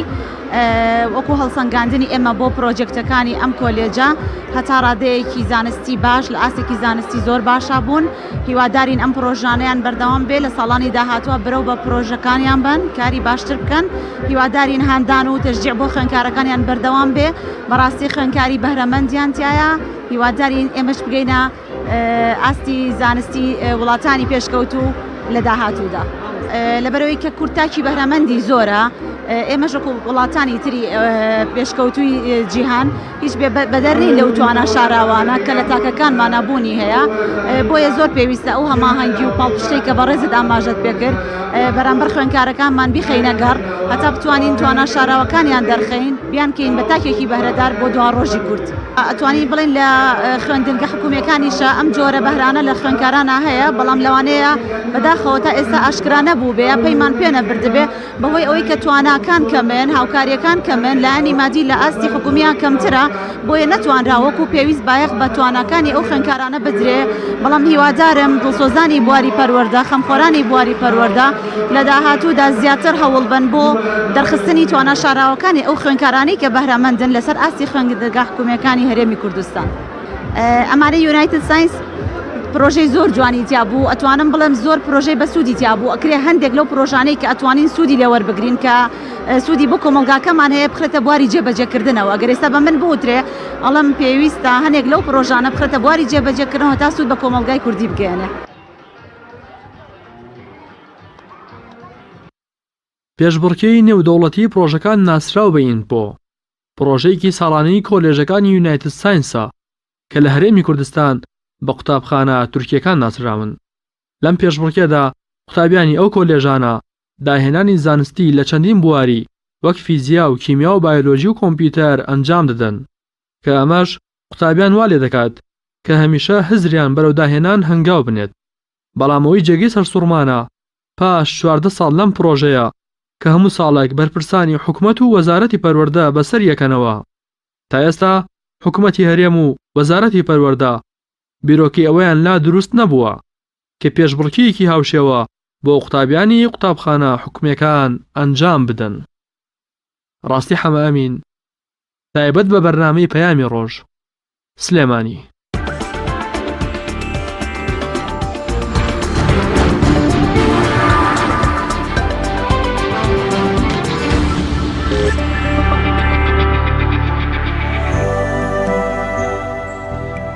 وەکو هەڵسەنگاندنی ئێمە بۆ پرۆجێکتەکانی ئەم کۆلێجە هەتا ڕادەیەکی زانستی باش لە ئاستێکی زانستی زۆر باشا بوون هیوادارین ئەم پرۆژانەیان بەردەوام بێ لە ساڵانی داهاتوە برەو بە پرۆژەکانیان بەن کاری باشتر بکەن هیوادارین هاندان و تەشجیع بۆ خوێندکارەکانیان بەردەوام بێ بەڕاستی خوێندکاری بەهرەمەندیان تایە هیوادارین ئێمەش بگەینە ئاستی زانستی وڵاتانی پێشکەوتوو لە داهاتوودا. لەبەرئەوەی کە کورد تاکی بەهرەمەندی زۆرە ئێمەش وەکو وڵاتانی تری پێشکەوتووی جیهان هیچ بەدەر نین لەو توانا شاراوانە کە لە تاکەکانمانە بوونی هەیە بۆیە زۆر پێویستە ئەو هەماهەنگی و پاڵپشتەی کە بەڕێزت ئاماژەت پێکرد بەرامبەر خوێندکارەکانمان بیخەینە گەڕ هەتا بتوانین توانا شاراوەکانیان دەرخەین بیانکەین بە تاکێکی بەهرەدار بۆ دواڕۆژی کورد. ئەتوانین بڵێین لە خوێندنگە حکومییەکانیشا ئەم جۆرە بەهرانە لە خوێندکارانا هەیە، بەڵام لەوانەیە بەداخەوە تا ئێستا ئاشکرا نەبووبێ یا پەیمان پێ نەبردبێ بەهۆی ئەوەی کە تواناکان کەمن، هاوکارییەکان کەمن، لایەنی مادی لە ئاستی حکومییان کەمترە، بۆیە نەتوانرا وەکو پێویست بایەخ بە تواناکانی ئەو خوێندکارانە بدرێ، بەڵام هیوادارم دڵسۆزانی بواری پەروەردە، خەمخۆرانی بواری پەروەردە لە داهاتوودا زیاتر هەوڵبەن بۆ دەرخستنی توانا شاراوەکانی ئەو خوێندکارانەی کە بەهرەمەندن لەسەر ئاستی خوێندنگا حکومییەکانی هەرێمی کوردستان. ئەمانەی یونایتد ساینس پرۆژەی زۆر جوانی تیا بوو ئەتوانم بڵێم زۆر پرۆژەی بەسوودی تیا بوو ئەکرێ هەندێک لەو پرۆژانەی کە ئەتوانین سوودی لێ وەربگرین کە سوودی بۆ کۆمەڵگاکەمان هەیە بخرێتە بواری جێبەجێکردنەوە ئەگەر ئێستا بە من بوترێ ئەڵێم پێویستە هەنێک لەو پرۆژانە بخرێتە بواری جێبەجێکردنەوە تا سوود بە کۆمەڵگای کوردی بگەیەنێ. پێشبڕکێی نێودەوڵەتی پڕۆژەکان ناسراو بە ئینپۆ، پڕۆژەیەکی ساڵانەی کۆلێژەکانی یونایتد ساینسە کە لە هەرێمی کوردستان بە قوتابخانە تورکییەکان ناسراون. لەم پێشبڕکێدا قوتابیانی ئەو کۆلێژانە داهێنانی زانستی لە چەندین بواری وەک فیزیا و کیمیا و بایۆلۆجی و کۆمپیوتەر ئەنجام دەدەن کە ئەمەش قوتابیان وا لێدەکات کە هەمیشە هزریان بەرەو داهێنان هەنگاو بنێت. بەڵام ئەوەی جێگەی سەرسوڕمانە پاش 14 ساڵ لەم پڕۆژەیە کە هەموو ساڵێک بەرپرسانی حکومەت و وەزارەتی پەروەردە بەسەر یەکەنەوە تا ئێستا حکومەتی هەرێم و وەزارەتی پەروەردە بیرۆکەی ئەوەیان لا دروست نەبووە کە پێشبڕکێیەکی هاوشێوە بۆ قوتابیانی قوتابخانە حکومیەکان ئەنجام بدەن. ڕاستی حەمەئەمین، تایبەت بە بەرنامەی پەیامی ڕۆژ. سلێمانی.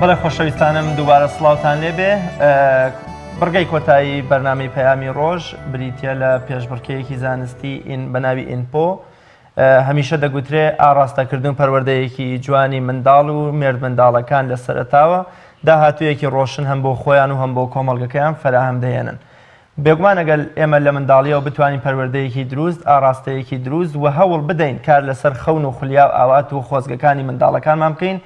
بەڵێ خۆشەویستانم دووبارە سڵاوتان لێبێ بڕگەی کۆتایی بەرنامەی پەیامی ڕۆژ بریتە لە پێشبڕکێیەکی زانستی ئین بە ناوی ئینپۆ هەمیشە دەگوترێ ئاڕاستەکردن و پەروەردەیەکی جوانی منداڵ و مێردمنداڵەکان لە سەرەتاوە داهاتوویەکی ڕۆشن هەم بۆ خۆیان و هەم بۆ کۆمەڵگەکەیان فەراهەم دەهێنن. بێگومان ئەگەر ئێمە لە منداڵییەوە بتوانین پەروەردەیەکی دروست، ئاڕاستەیەکی دروست و هەوڵ بدەین کار لەسەر خەون و خولیا و ئاوات و خۆزگەکانی منداڵەکانمان بکەین،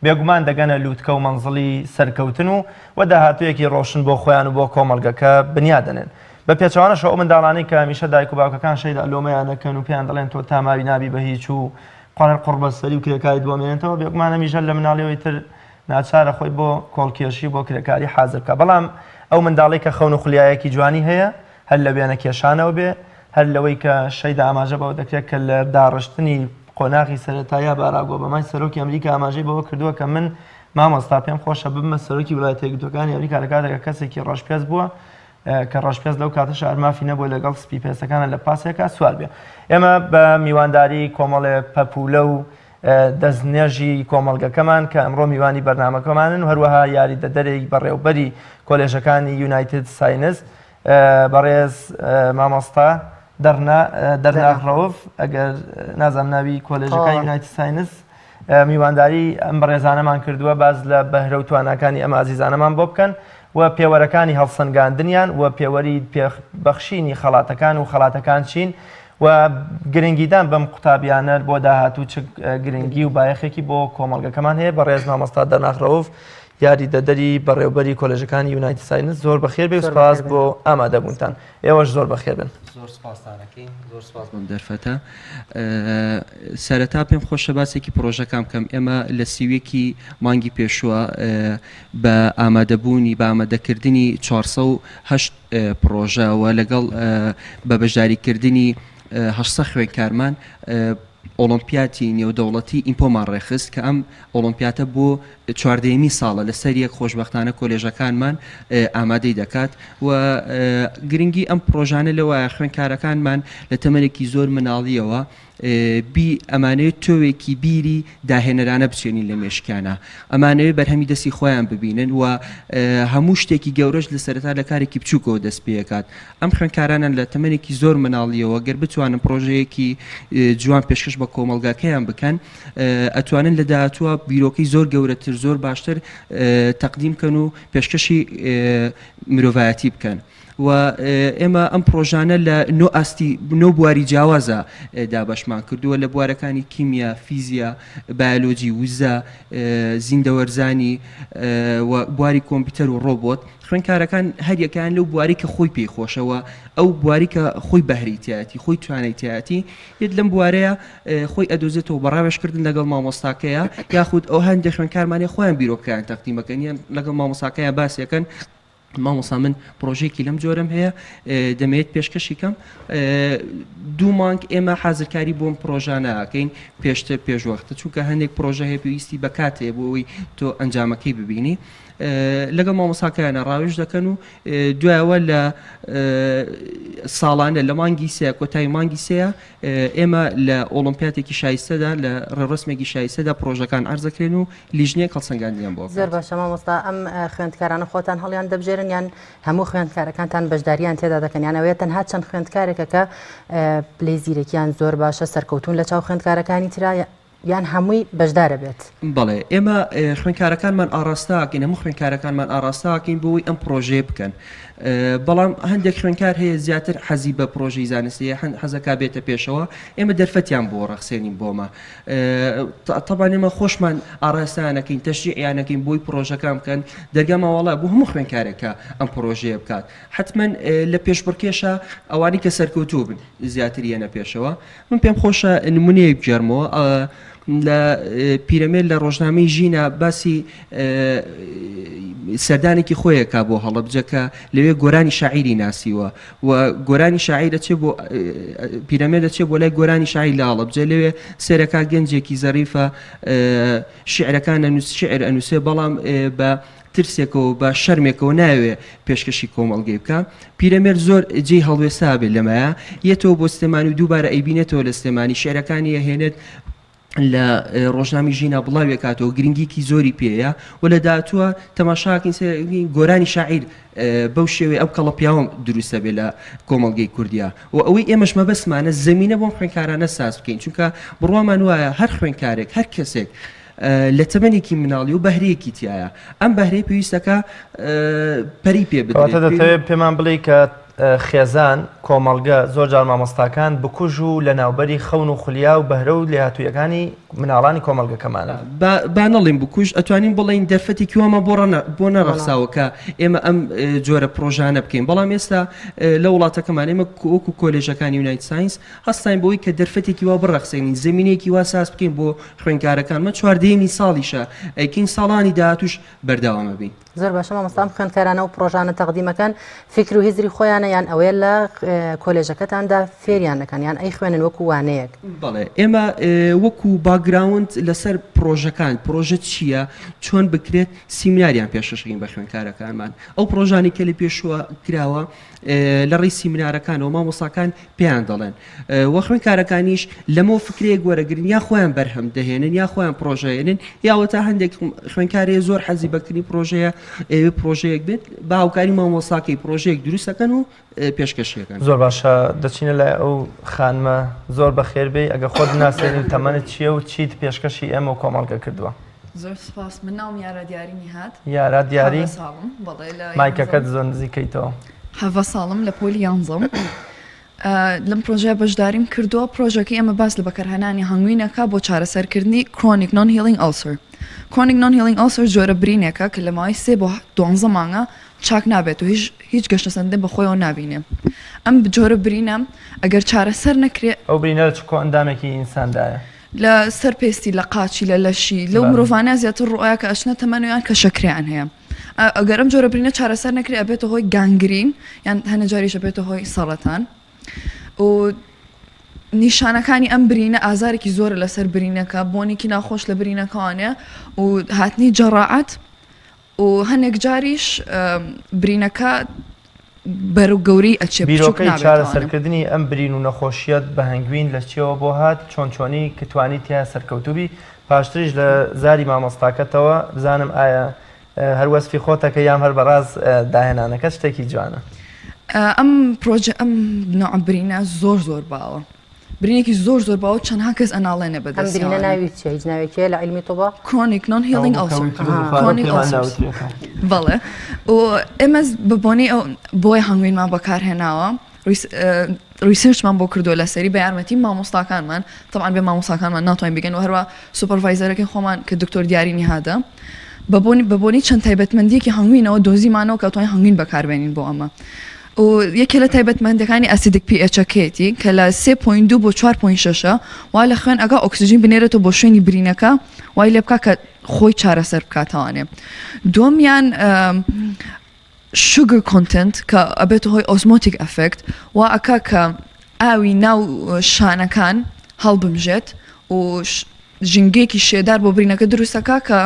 بێگومان دەگەنە لووتکە و مەنزڵی سەرکەوتن و و داهاتوویەکی ڕۆشن بۆ خۆیان و بۆ کۆمەڵگەکە بنیاد دەنێن. بە پێچەوانەشەوە ئەو منداڵانەی کە هەمیشە دایک و باوکەکان شەیدا لۆمەیان ئەکەن و پێیان دەڵێن تۆ تا ماوی نابی بە هیچ و قڕ قوڕ بەسەری و کرێکاریت بۆ ئەمێنێتەوە، بێگومان هەمیشە لە مناڵیەوەی تر ناچارە خۆی بۆ کۆڵکێشی و بۆ کرێکاری حازر بکا. بەڵام ئەو منداڵەی کە خەون و خولیایەکی جوانی هەیە هەر لە وێنە کێشانەوە بێ، هەر لەوەی کە شەیدا ئاماژە بەوە دەکرێت کە لە داڕشتنی قۆناغی سەرەتاییا باراک ئۆبامای سەرۆکی ئەمریکا ئاماژەی بەوە کردووە کە من مامۆستا پێم خۆشە ببمە سەرۆکی ویلایەتە یەکگرتووەکانی ئەمریکا لە کاتێکا کەسێکی ڕەشپێست بووە کە ڕەشپێست لەو کاتەشا هەر مافی نەبووە لەگەڵ سپی پێستەکانە لە پاسێکا سوار بێ. ئێمە بە میوانداری کۆمەڵێ پەپوولە و دەستنوێژی کۆمەڵگەکەمان کە ئەمڕۆ میوانی بەرنامەکەمانن و هەروەها یاریدەدەرێک بەڕێوبەری کۆلێژەکانی یونایتد ساینس بەڕێز مامۆستا دەرنا دەرناخ ڕەوف ئەگەر نازانم ناوی کۆلێژەکانی یونایتد ساینس میوانداری ئەم بەڕێزانەمان کردووە باز لە بەهرە و تواناکانی ئەم ئازیزانەمان بۆ بکەن و پێوەرەکانی هەڵسەنگاندنیان و پێوەری بەخشینی خەڵاتەکان و خەڵاتەکان چین و گرنگیدان بەم قوتابیانە بۆ داهاتوو چ گرنگی و بایەخێکی بۆ کۆمەڵگەکەمان هەیە. بەڕێز مامۆستا دەرناخ ڕەوف یاریدەدەری بەڕێوبەری کۆلێژەکانی یونایتد ساینس زۆر بەخێر بێ و سپاس بۆ ئامادەبوونتان. ئێوەش زۆر بەخێر بن. زۆر سپاستان ئەکەین. زۆر سپاس بۆم دەرفەتە. سەرەتا پێم خۆشە باسێکی پڕۆژەکان بکەم. ئێمە لە 31 ی مانگی پێشووە بە ئامادەبوونی بە ئامادەکردنی 408 پڕۆژە و لەگەڵ بە بەشداریکردنی 800 خوێندکارمان ئۆڵۆمپیاتی نێودەوڵەتی ئیمپۆمان ڕێکخست کە ئەم ئۆڵۆمپیاتە بۆ چواردەیەمین ساڵە لەسەر یەک خۆشبەختانە کۆلێژەکانمان ئامادەی دەکات و گرنگی ئەم پڕۆژانە لەوایە خوێندکارەکانمان لە تەمەنێکی زۆر مناڵیەوە بی ئەمانەوێت تۆوێکی بیری داهێنەرانە بچێنین لە مێشکیانا ئەمانەوێت بەرهەمی دەستی خۆیان ببینن و هەموو شتێکی گەورەش لە سەرەتا لە کارێکی بچووکەوە دەست پێکات ئەم خوێندکارانە لە تەمەنێکی زۆر مناڵیەوە گەر بتوانن پڕۆژەیەکی جوان پێشکەش بە کۆمەڵگاکەیان بکەن ئەتوانن لە داهاتووە بیرۆکەی زۆر گەورەتر زۆر باشتر تەقدیم بکەن و پێشکەشی مرۆڤایەتی بکەن. و ئێمە ئەم پڕۆژانە لە نۆ ئاستی نۆ بواری جیاوازە دابەشمان کردووە لە بوارەکانی کیمیا، فیزیا، بایۆلۆجی، وزە، زیندەوەرزانی و بواری کۆمپیوتەر و ڕۆبۆت. خوێندکارەکان هەریەکەیان لەو بوارەی کە خۆی پێی خۆشە و ئەو بواری کە خۆی بەهرەی تیایەتی، خۆی توانای تیایەتی، یەت لەم بوارەیە خۆی ئەدۆزێتەوە بە ڕاوێژکردن لەگەڵ مامۆستاکەیە یاخود ئەو هەندێک خوێندکارمان هەیە خۆیان بیرۆکەیان تەقدیم ئەکەن یان لەگەڵ مامۆستاکەیان باسی ئەکەن مامۆستا من پرۆژەیەکی لەم جۆرەم هەیە دەمەوێت پێشکەشی کەم دوو مانگ ئێمە حازرکاری بۆم پرۆژانە ئەکەین پێشتر پێشوەختە چونکە هەندێک پرۆژە هەیە پێویستی بە کات هەیە بۆ ئەوەی تۆ ئەنجامەکەی ببینی لەگەڵ مامۆساکەیانە ڕاوێژ دەکەن و دوایەوە لە ساڵانە لە مانگی سێ کۆتایی مانگی سێە ئێمە لە ئۆڵۆمپیاتێکی شایستەدا لە ڕێوڕەسمێکی شایستەدا پرۆژەکان عەرزەکرێن و لیژنەیەک هەڵسەنگاندنیان بۆ زۆر باشە مامۆستا ئەم خوێندکارانە خۆتان هەڵیان دەبژێرن یان هەموو خوێندکارەکانتان بەشداریان تێدا دەکەن یان ئەوەیە تەنها چەند خوێندکارێکە کە پلەی زیرەکیان زۆر باشە سەرکەوتون لە چاو خوێندکارەکانی ترا یان هەمووی بەشدارە بێت؟ بەڵێ ئێمە خوێندکارەکانمان ئاڕاستەکەین هەموو خوێندکارەکانمان ئاڕاستەکەین بۆ ئەوەی ئەم پڕۆژەیە بکەن بەڵام هەندێک خوێندکار هەیە زیاتر حەزی بە پڕۆژەی زانستیە حەزەکا بێتە پێشەوە ئێمە دەرفەتیان بۆ ڕەخسێنین بۆمە تەبان ئێمە خۆشمان ئاڕاستەیانەکەین تەشجیعیانەکەین بۆی پڕۆژەکان بکەن دەرگامان واڵایە بۆ هەموو خوێندکارێک کە ئەم پڕۆژەیە بکات حتمما لە پێشبڕکێشە ئەوانەی کە سەرکەوتوو بن زیاتر یەنە پێشەوە من پێم خۆشە نمونەیەک بگێڕمەوە لە پیرەمێر لە ڕۆژنامەی ژینا باسی سەردانێکی خۆیەکا بۆ هەڵەبجە کە لەوێ گۆرانی شاعیری ناسیوە و گۆرانی شاعیر دەچێ بۆ پیرەمێر دەچێ بۆ لای گۆرانی شاعیر لە هەڵەبجە لەوێ سێرەکا گەنجێکی زەریفە شیعرەکان ئەنووس شیعر ئەنووسێ بەڵام بە ترسێکەوە بە شەرمێکەوە ناوێ پێشکەشی کۆمەڵگەی بکە پیرەمێرد زۆر جێی هەڵوێستا بێت لەمایە یەتەوە بۆ سلێمانی و دووبارە ئەیبینێتەوە لە سلێمانی شعرەکانی ئەهێنێت لە ڕۆژنامی ژینا بڵاوێکاتەوە گرنگیکی زۆری پێیە و لە داهاتووە تەماشاکەین گۆرانی شاعیر بەو شێوەیە ئەو کەڵە پیاوە دروستە بێ لە کۆمەڵگەی کوردیا و ئەوەی ئێمەش مەبەستمانە زەمینە بۆم خوێندکارانە ساز بکەین چونکە بڕوامان وایە هەر خوێندکارێک هەر کەسێک لە تەمەنێکی مناڵی و بەهرەیەکی تایە ئەم بەهرەی پێویستەکە پەری پێ بدرێت دەتەوێت پێمان بڵێ کە خێزان، کۆمەڵگە، زۆر جار مامۆستاکان بکوژ و لەناوبەری خەون و خولیا و بەهرە و لێهاتوویەکانی. مناڵانی کۆمەڵگەکەمانە. با با نەڵێین بکوژ، ئەتوانین بڵێین دەرفەتێکی وامان بۆ ڕەنە بۆ نەڕەخساوە کە ئێمە ئەم جۆرە پڕۆژانە بکەین، بەڵام ئێستا لە وڵاتەکەمان ئێمە وەکو کۆلێژەکانی یونایتد ساینس هەستاین بەوەی کە دەرفەتێکی وا بڕەخسێنین، زەمینەیەکی وا ساز بکەین بۆ خوێندکارەکانمان، چواردەیەمین ساڵیشە ئەیکەین، ساڵانی داهاتووش بەردەوام ئەبین. زۆر باشە مامۆستا ئەم خوێندکارانە و پڕۆژانە تەقدیمەکەن فیکر و هزری خۆیانە یان ئەوەیە لە کۆلێژەکەتاندا فێریان دەکەن یان ئەیخوێنن وەکو وانەیەک؟ بەڵێ ئێمە وەکو background لەسەر پڕۆژەکان پڕۆژە چییە چۆن بکرێت سیمیناریان پێشکەشەکەین بە خوێندکارەکانمان ئەو پڕۆژانی کە لە پێشوە کراوە لە ڕێی سیمینارەکانەوە مامۆستاکان پێیان دەڵێن وە خوێندکارەکانیش لەمەوە فکرەیەک وەرەگرن یا خۆیان بەرهەم دەهێنن یا خۆیان پرۆژەیەنن یاوەتا هەندێک خوێندکارێ زۆر حەزی بەکردنی پرۆژەیە ئەوێ پرۆژەیەک بێت بە هاوکاری مامۆستاکەی پرۆژەیەک دروستەکەن و پێشکەشیەکەن. زۆر باشە دەچینە لای ئەو خانمە زۆر بەخێر بێی ئەگە خۆت بناسێنی و تەمەنت چییە و چیت پێشکەشی ئێمە و کۆمەڵگە کردووە؟ زۆر سوپاس من ناوم یارا دیاری نیهاد یارا دیاری حەڤە ساڵم بەڵێ لە مایکەکەت یانزەم زۆر نزیک کەیتەوە. حەڤە ساڵم لە پۆلی یانزەم لەم پرۆژەیە بەشداریم کردووە پرۆژەکەی ئێمە باس لە بەکارهێنانی هەنگوینەکە بۆ چارەسەرکردنی chronic non healing ulcer chronic non healing ulcer جۆرە برینێکە کە لە ماوەی سێ بۆ دوانزە مانگە چاک نابێت و هیچ هیچ گەشەسەندن بە خۆیەوە نابینێ ئەم جۆرە برینە ئەگەر چارەسەر نەکرێ ئەو برینە لە چ کۆئەندامێکی ئینساندایە؟ لە سەر پێستی لە قاچی لە لەشی لەو مرۆڤانە زیاتر ڕوئیا کە ئەچنە تەمەن و یان کە شەکرەیان هەیە ئەگەر ئەم جۆرە برینە چارەسەر نەکرێ ئەبێتە هۆی gangrene یان هەنە جاریش ئەبێتە هۆی سەڕەتان و نیشانەکانی ئەم برینە ئازارێکی زۆرە لەسەر برینەکە بۆنێکی ناخۆش لە برینەکەوانێ و هاتنی جەڕاعەت و هەنێک جاریش برینەکە بەرەو گەورەی ئەچێ بچوک بیرۆکەی نابێتەوانێ. چارەسەرکردنی ئەم برین و نەخۆشییەت بە هەنگوین لە چیەوە بۆ هات، چۆن چۆنی کە توانیت تیایا سەرکەوتوو بی، پاشتریش لە زاری مامۆستاکەتەوە بزانم ئایا هەر وەسفی خۆتەکەی یان هەر بەڕاست داهێنانەکەت شتێکی جوانە؟ ئەم پرۆژە ئەم نوعە برینە زۆر زۆر باوە برینێکی زۆر زۆر باوە چەندها کەس ئەناڵێنێ ئەم برینە بەدەستیەوانێ. ناوی چیە هیچ ناوێکی هەیە لە عیلمی طبا؟ Chronic non healing ئەوە ulcer کە وتت بخوارەوە Chronic پێمان ulcers ناوترێتەوە. بەڵێ و ئێمە بە بۆنەی ئەو بۆیە هەنگوینمان بەکارهێناوە research مان بۆ کردووە لەسەری بە یارمەتی مامۆستاکانمان تەبعەن بێ مامۆستاکانمان ناتوانین بگەین و هەروە supervisor ەکەی خۆمان کە دکتۆر دیاری نیهادە بە بۆنی بە بۆنی چەند تایبەتمەندیەکی هەنگوینەوە دۆزیمانەوە کە توانین هەنگوین بەکاربێنین بۆ ئەمە و یەکێ لە تایبەتمەندەکانی acidic pH ەکەیەتی کە لە 3.2 بۆ 4.6 وا لە خوێن ئەگا ئۆکسجین بنێرێتەوە بۆ شوێنی برینەکە وای لێ بکا کە خۆی چارەسەر بکاتەوانێ دووەمیان sugar content کە ئەبێتە هۆی osmotic effect وا ئەکا کە ئاوی ناو شانەکان هەڵبمژێت و ژینگەیەکی شێدار بۆ برینەکە دروست ئەکا کە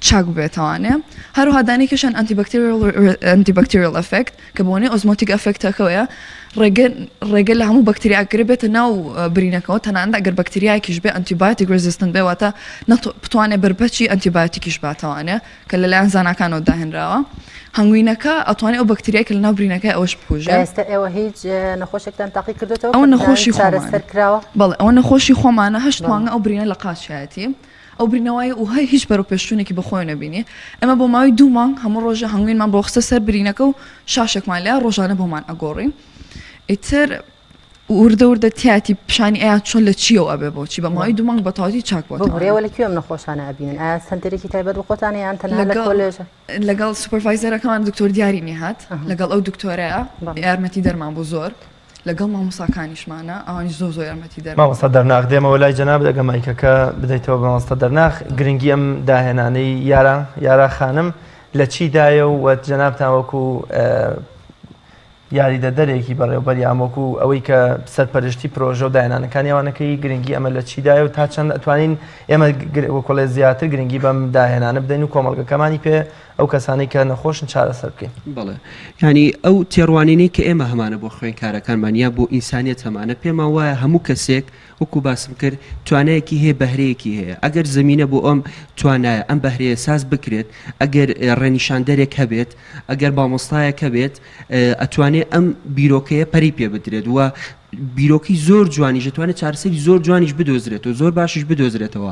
چاک ببێتەوانێ هەروها دانێکیشان antibacterial effect کە بۆنەی osmotic effect ەکەوەیە ڕێگە ڕێگە لە هەموو بەکتریا ئەگرێ بێتە ناو برینەکەوە تەنانەت ئەگەر بەکتریایەکیش بێ antibiotic resistant بێ واتە بتوانێ بەرپەچی ئەنتیبایۆتیکیش باتەوانێ کە لەلایەن زاناکانەوە داهێنراوە هەنگوینەکە ئەتوانێت ئەو بەکتریای کە لەناو برینەکەی ئەوەش بکوژێ. ئێستا ئێوە هیچ نەخۆشێکتان تاقی کردوێتەوە ئەوە نەخۆشی چارەسەر کراوە؟ بەڵێ ئەوە نەخۆشی خۆمانە هەشت مانگە ئەو برینە لە قاچیایەتی ئەو برینەوەی و هەی هیچ بەرەو پێشچوونێکی بەخۆی نەبینی ئێمە بۆ ماوەی دوو مانگ هەموو ڕۆژە هەنگوینمان بۆ خستە سەر برینەکە و شاشێکمان لێ ڕۆژانە بۆمان ئەگۆڕی ئیتر وردە وردە تیاتی پیشانی ئەیا چۆن لە چیەوە ئەبێ بۆچی بە ماوەی دوو مانگ بە تەواوەتی چاک بۆتەوە. ببورە ئێوە لە کوێ ئەم نەخۆشانە ئەبینن ئایا سەنتەرێکی تایبەت بە خۆتانە یان تەنها لە کۆلێژە؟ لەگەڵ supervisor ەکەمان دکتۆر دیاری نیهاد لەگەڵ ئەو دکتۆرەیە یارمەتی دەرمان بوو زۆر لەگەڵ مامۆستاکانیشمانە ئەوانیش زۆر زۆر یارمەتی دەرمان. مامۆستا دەرناخ دێمەوە لای جەنابت ئەگە مایکەکە بدەیتەوە بە مامۆستا دەرناخ گرنگی ئەم داهێنانەی یارا یارا خانم لە چیدایە و جەنابتان وەکو یاریدەدەرێکی بەڕێوبەر یان وەکو ئەوەی کە سەرپەرشتی پرۆژە و داهێنانەکانی ئەوانەکەی گرنگی ئەمە لە چیدایە و تا چەند ئەتوانین ئێمە وەکۆڵێ زیاتر گرنگی بەم داهێنانە بدەین و کۆمەڵگەکەمانی پێ ئەو کەسانەی کە نەخۆشن چارەسەر بکەین. بەڵێ یانی ئەو تێڕوانینەی کە ئێمە هەمانە بۆ خوێندکارەکانمان یا بۆ ئینسانیەت هەمانە پێمان وایە هەموو کەسێک وەکو باسم کرد توانایەکی هەیە بەهرەیەکی هەیە ئەگەر زەمینە بۆ ئەم توانایە ئەم بەهرەیە ساز بکرێت ئەگەر ڕێنیشاندەرێک هەبێت ئەگەر مامۆستایەک هەبێت ئەتوانێ. ئەتوانێت ئەم بیرۆکەیە پەری پێ بدرێت و بیرۆکەی زۆر جوانیش دەتوانێت چارەسەری زۆر جوانیش بدۆزرێتەوە زۆر باشیش بدۆزرێتەوە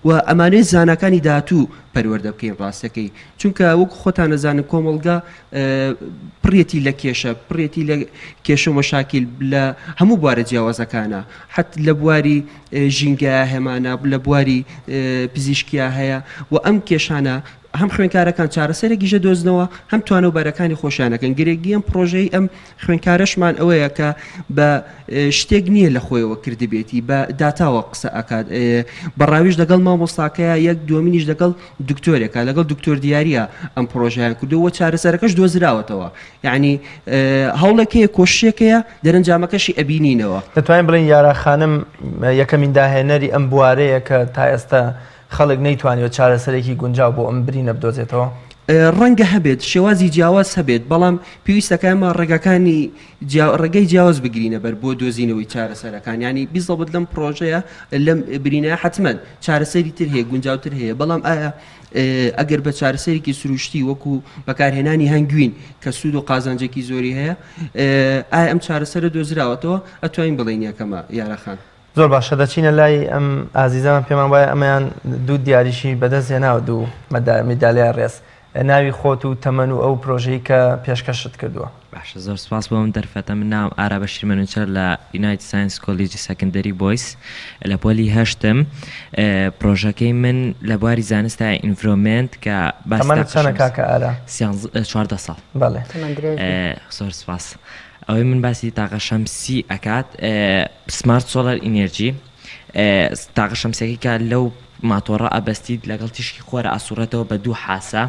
و ئەمانەوێت زاناکانی داهاتوو پەروەردە بکەین ڕاستەکەی چونکە وەکو خۆتان ئەزانن کۆمەڵگا پڕێتی لە کێشە پڕێتی لە کێشە و مەشاکیل لە هەموو بوارە جیاوازەکانە حت لە بواری ژینگە هەمانە لە بواری پزیشکیا هەیە و ئەم کێشانە هەم خوێنکارەکان چارەسەرێکیش دەدۆزنەوە هەم توانە و بارەکانی خۆشیانەکەن گرنگی ئەم پرۆژەی ئەم خوێنکارەشمان ئەوەیە کە بە شتێک نییە لە خۆیەوە کردبێتی بە داتاوە قسە ئەکات بە ڕاویش لەگەڵ مامۆستاکەیە یەک دووەمینیش لەگەڵ دکتۆرێکە لەگەڵ دکتۆر دیاریە ئەم پرۆژیان کردو وە چارەسەرەکەش دۆزراوەتەوە یعنی هەوڵێک هەیە کۆششێکەیە دەرەنجامەکەشی ئەبینینەوە. دەتوانین بڵێین یارا خانم یەکەمین داهێنەری ئەم بوارەیە کە تا ئێستا خەڵک نەیتوانیوە چارەسەرێکی گونجاو بۆ ئەم برینە بدۆزێتەوە؟ ڕەنگە هەبێت شێوازی جیاواز هەبێت، بەڵام پێویستەکە ئێمە ڕێگاکانی ڕێگەی جیاواز بگرینە بەر بۆ دۆزینەوەی چارەسەرەکان، یانی بیزەبت لەم پڕۆژەیە لەم برینە حەتمەن چارەسەری تر هەیە گونجاوتر هەیە، بەڵام ئایا ئەگەر بە چارەسەرێکی سروشتی وەکو بەکارهێنانی هەنگوین کە سوود و قازانجێکی زۆری هەیە ئایا ئەم چارەسەرە دۆزراوەتەوە ئەتوانین بڵێین یەکەمە یارە خان. زۆر باشە دەچینە لای ئەم ئازیزەمان پێمان وایە ئەمەیان دوو دیاریشی بەدەست هێناوە دوو میدالیای ڕێز ناوی خۆت و تەمەن و ئەو پرۆژەی کە پێشکەشت کردووە. باشە زۆر سوپاس بۆ ئەم دەرفەتە من ناوم ئارا بەشیر مەنوچەر لە United Science کۆلیجی secondary boys لە پۆلی هەشتم پرۆژەکەی من لە بواری زانستا environment کە باسی تەمەنت چەنە کاکە ئارا؟ 14 ساڵ بەڵێ. تەمەن درێژ بی. زۆر سوپاس ئەوەی من باسی تاقە شەمسی ئەکات smart solar energy تاقە شەمسیەکەی کە لەو ماتۆڕە ئەبەستیت لەگەڵ تیشکی خۆرە ئەسوڕێتەوە بە دوو حاسە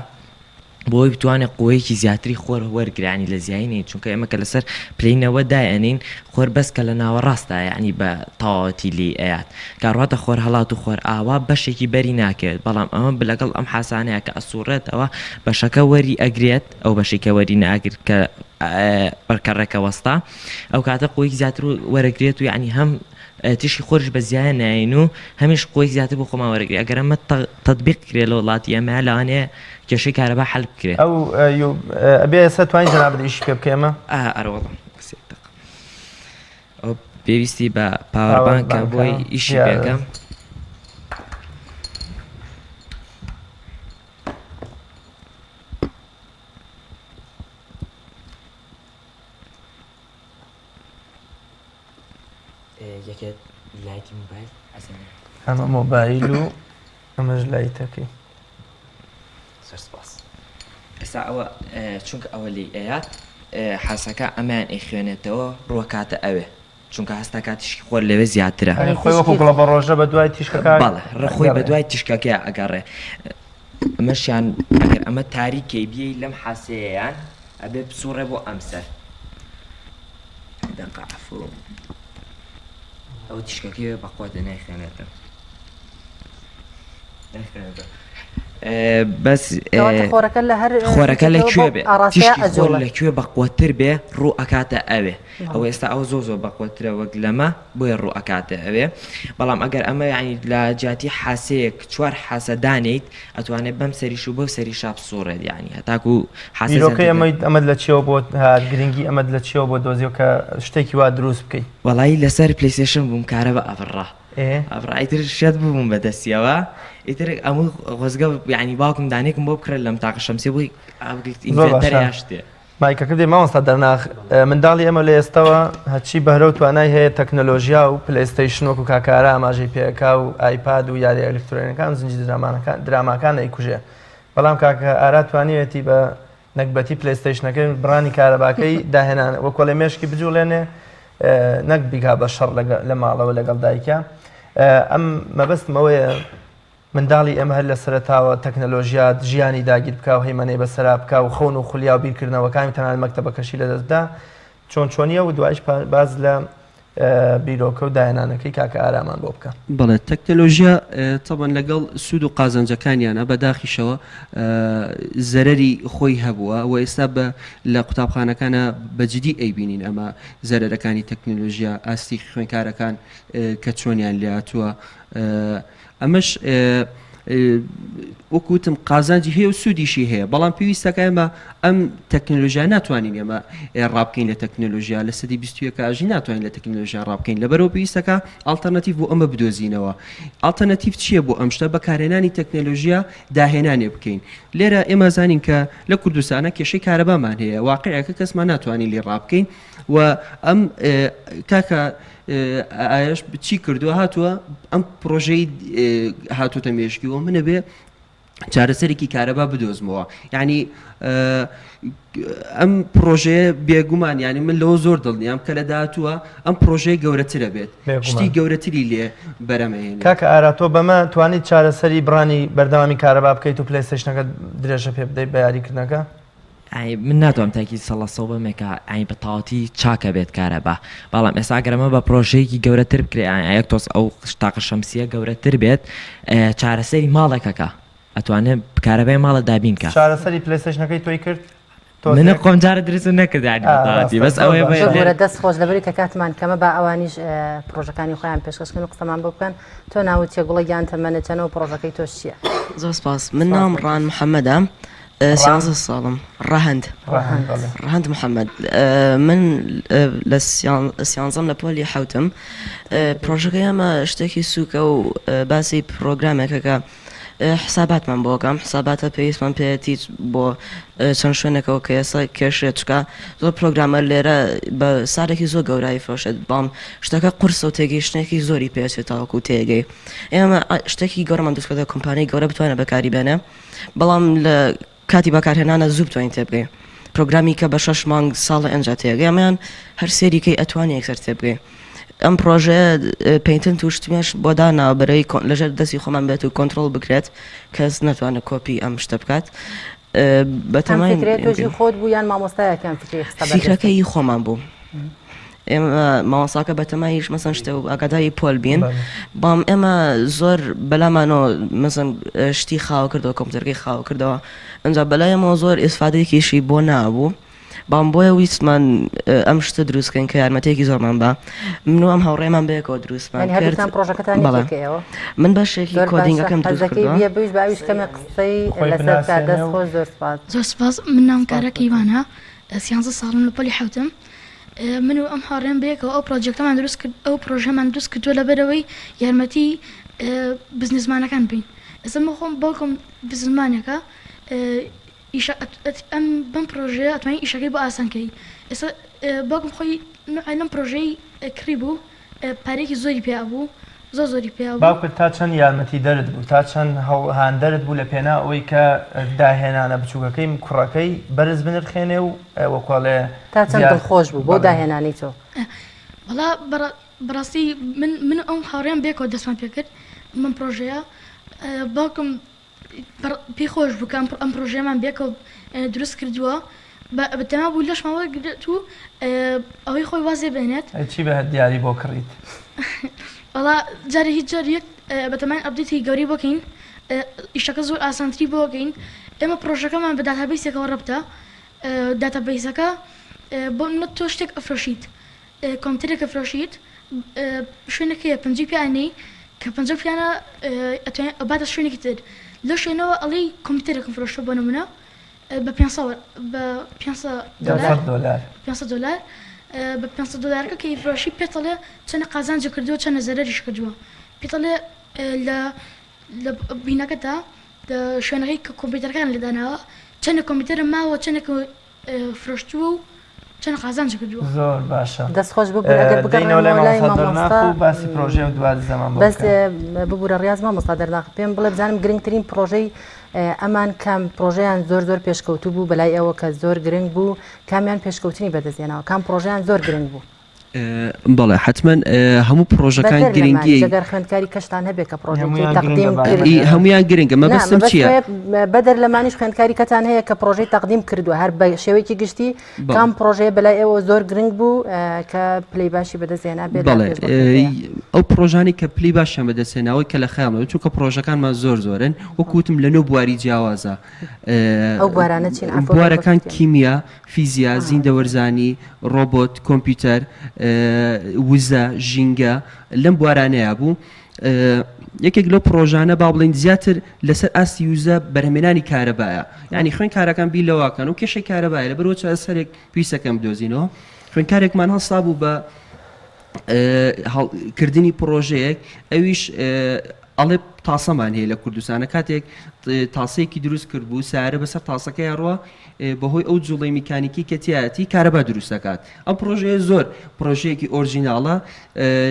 بۆی بتوانێت قوەیەکی زیاتری خۆر وەرگرانی لە زیایی چونکە ئێمە کە لەسەر پلەی نەوە دایەنین خۆر بەس کە لە ناوەڕاستە یعنی بە تەواوەتی لی ئەیات کاڕاتە خۆر هەڵات و خۆر ئاوا بەشێکی بەری ناکەوێت بەڵام ئەمە لەگەڵ ئەم حاسانەیە کە ئەسوڕێتەوە بەشەکە وەری ئەگرێت ئەو بەشەی کە وەری ناگرت کە بەرکەڕێکە وەستا ئەو کاتە قویک زیاتر وەرەگرێت و یعنی هەم تیشکی خۆریش بە زیایە ناین و هەمیش قوی زیاتر بۆ خۆمان وەرەگری ئەگەر ئەمە تەطبیق کرێ لە وڵاتی ئەمە لەوانەیە کێشەی کارەبا حل بکرێ ئەو ئەبێ ئێستا توانین جەنابت ئیشی پێ بکەی ئەمە ئەرەوەڵا ئەو پێویستی بە power bank ە بۆی ئیشی پێکەم یەکێ light ی مۆبایل ئەمە مۆبایل و ئەمەش light ەکەی زۆر سپاس ئێستا ئەوە چونکە ئەوە لی ئەیات حاسەکە ئەمان ئەیخوێنێتەوە ڕوەکاتە ئەوێ چونکە هەستا کات تیشکی خۆر لەوێ زیاترە. ئەرێ خۆی وەکو گوڵە بەڕۆژە بە دوای تیشکەکە بەڵێ ڕێ خۆی بە دوای تیشکەکەیا ئەگەڕێ ئەمەشیان ئەگەر ئەمە تاریکەی بیەی لەم حاسەیەیان ئەبێ بسوڕێ بۆ ئەم سەر دەقە عەفو ئەو تیشکەکەی بەقوەتە نایخوێنێتەوە نایخوێنێتەوە بەس خۆرەکە لە هەر خۆرەکە لە کوێ بێ تیشکی خۆر لە کوێ بەقوەتر بێ ڕوو ئەکاتە ئەوێ ئەوە ئێستا ئەوە زۆر زۆر بەقوەترە وەک لەمە بۆیە ڕوو ئەکاتە ئەوێ بەڵام ئەگەر ئەمە یعنی لە جیاتی حاسەیەک چوار حاسە دانیت ئەتوانێت بەم سەریش و بەو سەریشا بسوڕێت یعنی هەتاکو حاسە بیرۆکەی ئەمەی ئەمەت لە چیەوە بۆ هات گرنگی ئەمەت لە چیەوە بۆ دۆزیەوە کە شتێکی وا دروست بکەی؟ وەڵایی لەسەر PlayStation بووم کارەبا ئەبڕا ئەبڕا ئیتر شێت بووم بە دەستیەوە ئیتر ئەموو خۆزگە یعنی باوکم دانێکم بۆ بکڕێت لەم تاقە شەمسیە بۆی ئەبگرت inverter یا شتێ مایکەکە دێ مامۆستا دەرناخ منداڵی ئێمە لە ئێستەوە هەرچی بەهرە و توانای هەیە تەکنەلۆژیا و PlayStation وەکو کاکارە ئاماژەی پێکا و iPad و یاری ئەلکترۆنەکان زنجی درامانەکان دراماکان ئەیکوژێ بەڵام کاکە ئارا توانیوێتی بە نەگبەتی PlayStation ەکەی بڕانی کارەباکەی داهێنان وەکۆڵێ مێشکی بجوڵێنێ نەک بیگا بە شەڕ لە ماڵەوە لەگەڵ دایکە ئەم مەبەستم ئەوەیە منداڵی ئێمە هەر لە سەرەتاوە تەکنەلۆژیا ژیانی داگیر بکا و هەیمەنەی بەسەرا بکا و خەون و خولیا و بیرکردنەوەکانی و تەنانەت مەکتەبەکەشی لەدەست بدا چۆن چۆنیە و دوایش باس لە بیرۆکە و داهێنانەکەی کاکە ئارامان بۆ بکە. بەڵێ تەکنەلۆژیا تەبەن لەگەڵ سوود و قازانجەکانیانە بە داخیشەوە زەرەری خۆی هەبووە و ئێستا بە لە قوتابخانەکانە بە جدی ئەیبینین ئەمە زەرەرەکانی تەکنەلۆژیا ئاستی خوێنکارەکان کە چۆنیان لێهاتووە ئەمەش. وەکو وتم قازانجی هەیە و سوودیشی هەیە بەڵام پێویستەکە ئێمە ئەم تەکنەلۆژیا ناتوانین ئێمە ڕابکەین لە تەکنەلۆژیا لە سەدی 21 ئاژی ناتوانین لە تەکنەلۆژیا ڕابکەین لەبەرەوە پێویستەکە ئەڵتەرناتیڤ بۆ ئەمە بدۆزینەوە ئەڵتەرناتیڤ چییە بۆ ئەم شتە بەکارهێنانی تەکنەلۆژیا داهێنانێ بکەین لێرە ئێمە زانین کە لە کوردستانە کێشەی کارەبامان هەیە واقعەکە کەسمان ناتوانین لێ ڕابکەین و ئەم کاکە ئایش چی کردووە هاتووە ئەم پرۆژەی هاتوتە مێشکی و منە بێ چارەسەرێکی کارەبا بدۆزمەوە یعنی ئەم پرۆژەیە بێگومان یعنی من لەوە زۆر دڵنیام کە لە داهاتووە ئەم پرۆژەیە گەورەترە بێت شتی گەورەتری لێ بەرەمەهێنێت. کاکە ئارا تۆ بەمە توانیت چارەسەری بڕانی بەردەوامی کارەبا بکەیت و پلەیستەیشنەکەت درێژە پێ بدەیت بە یاریکردنەکە؟ ئای من ناتوانم تاکی سەڵە سەو بەمێ کە ئای بە تەواوەتی چاکە بێت کارەبا بەڵام ئێستا گەر ئەمە بە پرۆژەیەکی گەورەتر بکرێ ئای یەک تۆز ئەو تاقە شەمسیە گەورەتر بێت چارەسەری ماڵێکەکە ئەتوانێ کارەبای ماڵە دابین کە. چارەسەری پلەیستەیشنەکەی تۆی کرد؟ من خۆم جارە درستم نەکرد یانی بە تەواوەتی بەس ئەوەیە بۆیە ببورە دەست خۆش لەبەری کە کاتمان کەمە با ئەوانیش پڕۆژەکانی خۆیان پێشکەش کەن و قسەمان بۆ بکەن تۆ ناوت چیە گوڵە گیان تەمەنت چەنە و پڕۆژەکەی تۆش چیە؟ زۆر سپاس من ناوم ڕان محەممەدە سیانزە ساڵم ڕەهەند ڕەهەند محەممەد من لە سیانزەم لە پۆلی حوتم پرۆژەکەی ئەمە شتێکی سووکە و باسی پرۆگرامێکەکە حساباتمان بۆ ئەکا ئەم حساباتە پێویستمان پێیەتی بۆ چەند شوێنێکەوە کە ئێستا کێشێت چکا زۆر پرۆگرامە لێرە بە سارێکی زۆر گەورایی فرۆشێت بەڵام شتەکە قورسە و تێگەیشتنێکی زۆری پێچێت تاوەکو تێگەی ئێمە شتێکی گەورەمان دروست کردە کۆمپانیای گەورە بتوانێت بەکاری بێنێ بەڵام لە کاتی بەکارهێنانە زوو بتوانین تێبگەین پرۆگرامی کە بە شەش مانگ ساڵە ئەنجا تێگەی ئەمەیان هەر سێری کەی ئەتوانی یەکسەر تێبگەی ئەم پرۆژەیە patent و شتمیش بۆ داناوە بەرەی لەژێر دەستی خۆمان بێت و کۆنترۆڵ بکرێت کەس نەتوانێت کۆپی ئەم شتە بکات بەتەمای تۆژی خۆت بوو یان مامۆستایەکان فکری خستە بەر فیکرەکە ی خۆمان بوو ئێمە مامۆستاکە بەتەمایش مەسەن شتە و ئاگاداری پۆل بین بەڵام ئێمە زۆر بەلامانەوە مەسەن شتی خاوە کردەوە کۆمپیوتەرەکەی خاوە کردەوە ئەجا بەلایەمەوە زۆر ئیسفادەیەکیشی بۆ نابوو بەڵام بۆیە ویستمان ئەم شتە دروست کەین کە یارمەتیەکی زۆرمان بە من و ئەم هاوڕێمان بەیەکەوە دروستمان یعنی کرد هەردووکتان پرۆژەکەتان بەڵێ یەکێکە ئێوە من بەشێکی زۆر باشە کۆدینگەکەم دروست حەزەکەی کردووە بیە بویش بە ئەویش کەمێک قسەی خۆی لەسەر بکات بناسێنێ دەست و خۆش زۆر سپاس. زۆر سپاس من ناوم کارا کەیوانە سیانزە ساڵم لە پۆلی حەوتم من و ئەم هاوڕێم بەیەکەوە ئەو پرۆجێکتەمان دروست کرد ئەو پرۆژەمان دروست کردووە لەبەرئەوەی یارمەتی بزنسمانەکان بین ئێستا من خۆم باوکم بزنسمانێکە ئیشە ئەم بەم پرۆژەیە ئەتوانی ئیشەکەی بۆ ئاسان کەی ئێستا باوکم خۆی نوعێ لەم پرۆژەی کڕی بوو پارەیەکی زۆری پێ ئەبوو زۆر زۆری پێ ئەبوو. باوکت تا چەند یارمەتیدەرت بوو، تا چەند هاندەرت بوو لە پێناو ئەوەی کە داهێنانە بچووکەکەی کوڕەکەی بەرز بنرخێنێ و وەکو ئەڵێ تا چەند زیاد دڵخۆش بوو بەو بەڵێ. داهێنانەی تۆ؟ وەڵا بەڕاستی من من و ئەم هاوڕێم بەیەکەوە دەستمان پێ کرد بەم پڕۆژەیە باوکم پێی خۆش بوو کە ئەم پڕۆژەیەمان بەیەکەوە دروست کردووە بەتەما بوو لەشمان وەرگرێت و ئەوەی خۆی واز لێ بێنێت. ئەی چی بە دیاری بۆ کڕیت؟ وەڵا جارێ هیچ جار یەک بەتەماین update ی گەورەی بۆ کەین ئیشەکە زۆر ئاسانتری بۆ کەین ئێمە پڕۆژەکەمان بە database ێکەوە ڕەبتە database ەکە بۆ نمونە تۆ شتێک ئەفرۆشیت کۆمپیوتەرێک ئەفرۆشیت شوێنێک هەیە پەنجەی پیا ئەنێی کە پەنجەو پیانە ئەتوانێ ئەباتە شوێنێکی تر لەو شوێنەوە ئەڵێی کۆمپیوتەرێکم فرۆشتوە بۆ نمونە بە پێنج سەد بە پێنج سەد دۆلار دۆلار پێنج سەد دۆلار بە پێنج سەد دۆلارەکە کە ئیفرۆشی پێت ئەڵێ چەنە قازانجی کردووە چەنە زەرەریش کردووە پێت ئەڵێ لە لە بینەکەتا لە شوێنەکەی کە کۆمپیوتەرەکان لێ داناوە چەنە کۆمپیوتەرە ماوە چەنێک فرۆشتووە و چەند قازانج کردووە. زۆر باشە. دەست خۆش ببورە ئەگەر دێینەوە بگەڕێمەوە لای لای مامۆستا دەرناخ مامۆستا و باسی پرۆژەی و دوا دزەمان بۆ بەس بکەن. ببورە ڕیاز مامۆستا دەرناخ پێم بڵێ بزانم گرنگترین پرۆژەی ئەمان کام پرۆژەیان زۆر زۆر پێشکەوتوو بوو بەلای ئێوە کە زۆر گرنگ بوو کامیان پێشکەوتنی بەدەستهێناوە کام پرۆژەیان زۆر گرنگ بوو؟ بەڵێ حەتمەن هەموو پڕۆژەکان بەدەر لەمانیش گرنگی ئەگەر خوێندکاری کەشتان هەبێ کە پڕۆژەی هەموویان گرنگە تەقدیم با کرد ئی هەموویان گرنگە نا مەبەستم مەبەست چییە ئەوەیە بەدەر لەمانیش خوێندکاری کەتان هەیە کە پڕۆژەی تەقدیم کردووە هەر بە شێوەیەکی گشتی بەڵێ کام پڕۆژەیە بەلای ئێوە زۆر گرنگ بوو کە پلەی باشی بەدەست هێنا بێت لە بەڵێ پێشبڕکێکەیە؟ ئەو پڕۆژانەی کە پلەی باشیان بەدەستهێناوە کە لە خەیاڵمەوە چونکە پڕۆژەکانمان زۆر زۆرن وەکو وتم لە نۆ بواری جیاوازە ئەو بوارانە چین عەفوو ئەگەر بوارەکان بەکورتی کیمیا فیزیا، زیندەوەرزانی، ڕۆبۆت، کۆمپیوتەر. وزە، ژینگە لەم بوارانەیا بوو. یەکێک لەو پڕۆژانە با بڵێین زیاتر لەسەر ئاستی وزە بەرهەمێنانی کارەبایە یانی خوێندکارەکان بیر لەوەکەن و کێشەی کارەبایە لەبەرئەوە چارەسەرێک پێویستەکەن بدۆزینەوە خوێندکارێکمان هەڵسابوو بە کردنی پڕۆژەیەک ئەویش ئەڵێ تاسەمان هەیە لە کوردستانە کاتێک تاسەیەکی دروست کرد بوو سارە بەسەر تاسەکەی ڕوە بەهۆی ئەو جوڵەی میکانیکی کە تیایەتی کارەبا دروست دەکات ئەم پڕۆژەیە زۆر پڕۆژەیەکی ئۆرجیناڵە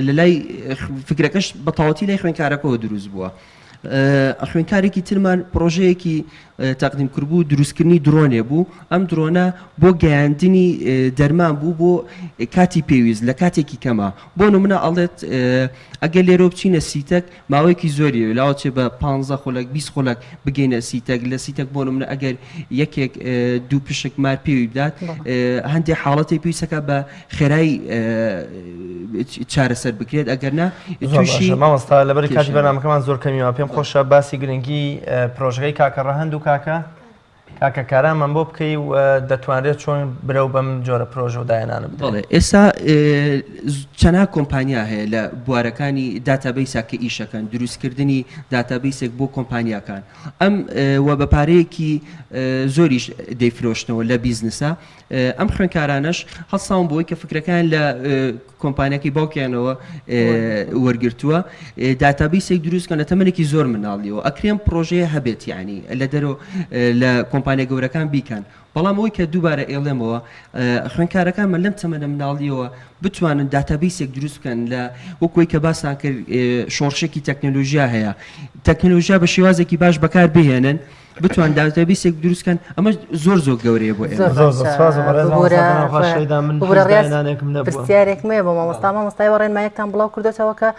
لە لای فکرەکەش بە تەواوەتی لای خوێندکارەکەەوە دروست بووە. خوێندکارێکی ترمان پڕۆژەیەکی تەقدیم کردبوو دروستکردنی درۆنێ بوو ئەم درۆنە بۆ گەیاندنی دەرمان بوو بۆ کاتی پێویست لە کاتێکی کەمە بۆ نمونە ئەڵێت ئەگەر لێرەوە بچینە سیتەک ماوەیەکی زۆری ئەوێ لاوەچێ بە پانزە خولەک 20 خولەک بگەینە سیتەک لە سیتەک بۆ نمونە ئەگەر یەکێک دوو پشک مار پێوی بدات هەندێک حاڵەتی پێویستەکە بە خێرای چارەسەر بکرێت ئەگەر نا تووشی مامۆستا لەبەری کاتی بەرنامەکەمان زۆر کەمیەوە پێم خۆشە باسی گرنگی پرۆژەکەی کاکە ڕەهەند و کاکە کاکە کارامان بۆ بکەی و دەتوانرێت چۆن برەو بەم جۆرە پرۆژە و داهێنانە بدرێت؟ بەڵێ ئێستا چەنها کۆمپانیا هەیە لە بوارەکانی database ا کە ئیشەکەن دروستکردنی database ێک بۆ کۆمپانیاکان ئەم و بە پارەیەکی زۆریش دەیفرۆشنەوە لە بیزنسە ئەم خوێندکارانەش هەڵساون بۆی کە فکرەکان لە کۆمپانیاکەی باوکیانەوە وەرگرتووە database ێک دروست کەن لە تەمەنێکی زۆر مناڵیەوە ئەکرێم پرۆژەیە هەبێت یعنی لە دەرەوە لە کۆمپانیا گەورەکان بیکەن بەڵام ئەوەی کە دووبارە ئێڵێمەوە خوێندکارەکانمان لەم تەمەنە مناڵیەوە بتوانن database ێک دروست بکەن لە وەکوی کە باسان کرد شۆڕشێکی تەکنەلۆژیا هەیە تەکنەلۆژیا بە شێوازێکی باش بەکار بهێنن بتوان database ێک دروست کەن ئەمە زۆر زۆر گەورەیە بۆ ئێمە. زۆر زۆر سپاس بۆ بەڕێز مامۆستا پەنا خوا شەیدا من هیچ ببورە ڕیاز داهێنانێکم نەبووە. پرسیارێکم هەیە بۆ مامۆستا مامۆستای وە ڕێنمایەکتان بڵاو کردۆتەوە کە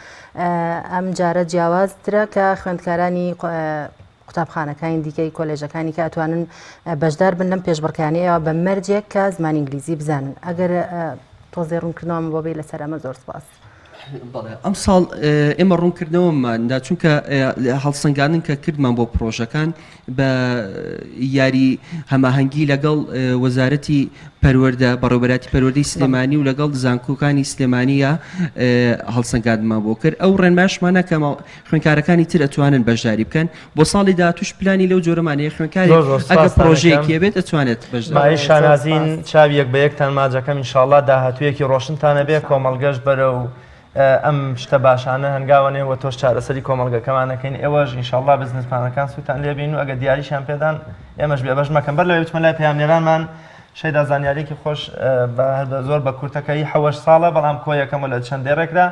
ئەم جارە جیاوازترە کە خوێندکارانی قوتابخانەکانی دیکەی کۆلێژەکانی کە ئەتوانن بەشدار بن لەم پێشبڕکانەیەوە بە مەرجێک کە زمانی ئینگلیزی بزانن ئەگەر تۆزێ ڕوونکردنەوەم بۆ بێ لەسەر ئەمە زۆر سپاس. بەڵێ ئەمساڵ ئێمە ڕوونکردنەوەمان دا چونکە هەڵسەنگاندن کە کردمان بۆ پڕۆژەکان بە یاری هەماهەنگی لەگەڵ وەزارەتی پەروەردە بەڕێوبەراتی پەروەردەی سلێمانی و لەگەڵ زانکۆکانی سلێمانیە هەڵسەنگاندمان بۆ کرد ئەو ڕێنماشمانە کە خوێندکارەکانی تر ئەتوانن بەشداری بکەن بۆ ساڵی داهاتووش پلانی لەو جۆرەمان هەیە خوێندکارێک زۆر زۆر ئەگەر سوپاستان پڕۆژەیەکی ئەکەم. هەبێت ئەتوانێت بەشداری مایەی بکات. شانازین چاوی یەک بە یەکتان ماجەکەم ئینشاڵڵا داهاتوویەکی ڕۆشنتان ئەبێ کۆمەڵگەش بەرەو ئەم شتە باشانە هەنگاوەنێ وە تۆش چارەسەری کۆمەڵگەکەمان ئەکەین ئێوەش ئینشاڵڵا بزنس پلانەکان سوودتان لێ بین و ئەگەر دیاریشیان پێدان ئێمەش بێبەش مەکەن بەر لەوەی بچمە لای پەیامنێرانمان شەیدا زانیاریەکی خۆش بە هەر بە زۆر بە کورتەکەی حەوەش ساڵە بەڵام کۆ یەکەمە لە چەند دێڕێکدا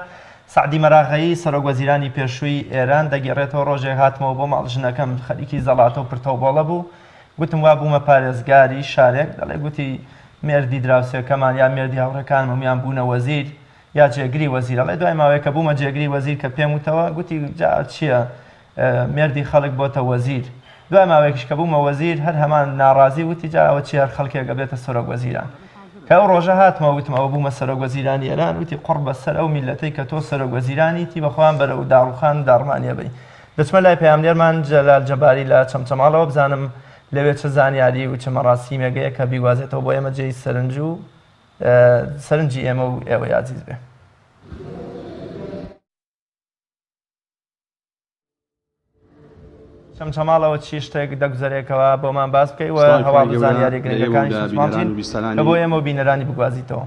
سەعدی مەراغەیی، سەرۆک وەزیرانی پێشووی ئێران دەگێڕێتەوە، ڕۆژێک هاتمەوە بۆ ماڵ ژنەکەم خەریکی زەڵاتە و پرتەوبۆڵە بوو، گوتم وا بوومە پارێزگاری شارێک، دەڵێ گوتی مێردی دراوسێکەمان یا مێردی هاوڕێکانم هەموویان بوونە وەزیر یا جێگری وەزیر، ئەڵێ دوای ماوەیەک کە بوومە جێگری وەزیر کە پێم وتەوە گوتی جا چییە مێردی خەڵک بۆتە وەزیر، دوای ماوەیەکیش کە بوومە وەزیر هەر هەمان ناڕازی وتی جا ئەوە چیە هەر خەڵکێک ئەبێتە سەرۆک وەزیران. کە ئەو ڕۆژە هاتمەوە وتم ئەوە بوومە سەرۆک وەزیرانی ئێران وتی قوڕ بەسەر ئەو میللەتەی کە تۆ سەرۆک وەزیرانیتی بەخۆیان بەرەو داڕوخان و داڕمانی ئەبەی. دەچمە لای پەیامنێرمان جەلال جەباری لە چەمچەماڵەوە بزانم لەوێ چ زانیاری و چ مەڕاسیمێک هەیە کە بیگوازێتەوە بۆ ئێمە جێی سەرنج و سەرنجی ئێمە و ئێوەی ئازیز بێ. چەمچەماڵەوە چی شتێک دەگوزەرێکەوە بۆمان باس بکەی و هەواڵ و زانیاری گرنگەکانی چەمچەماڵ چین کە بۆ ئێمە و بینەرانی بگوازیتەوە.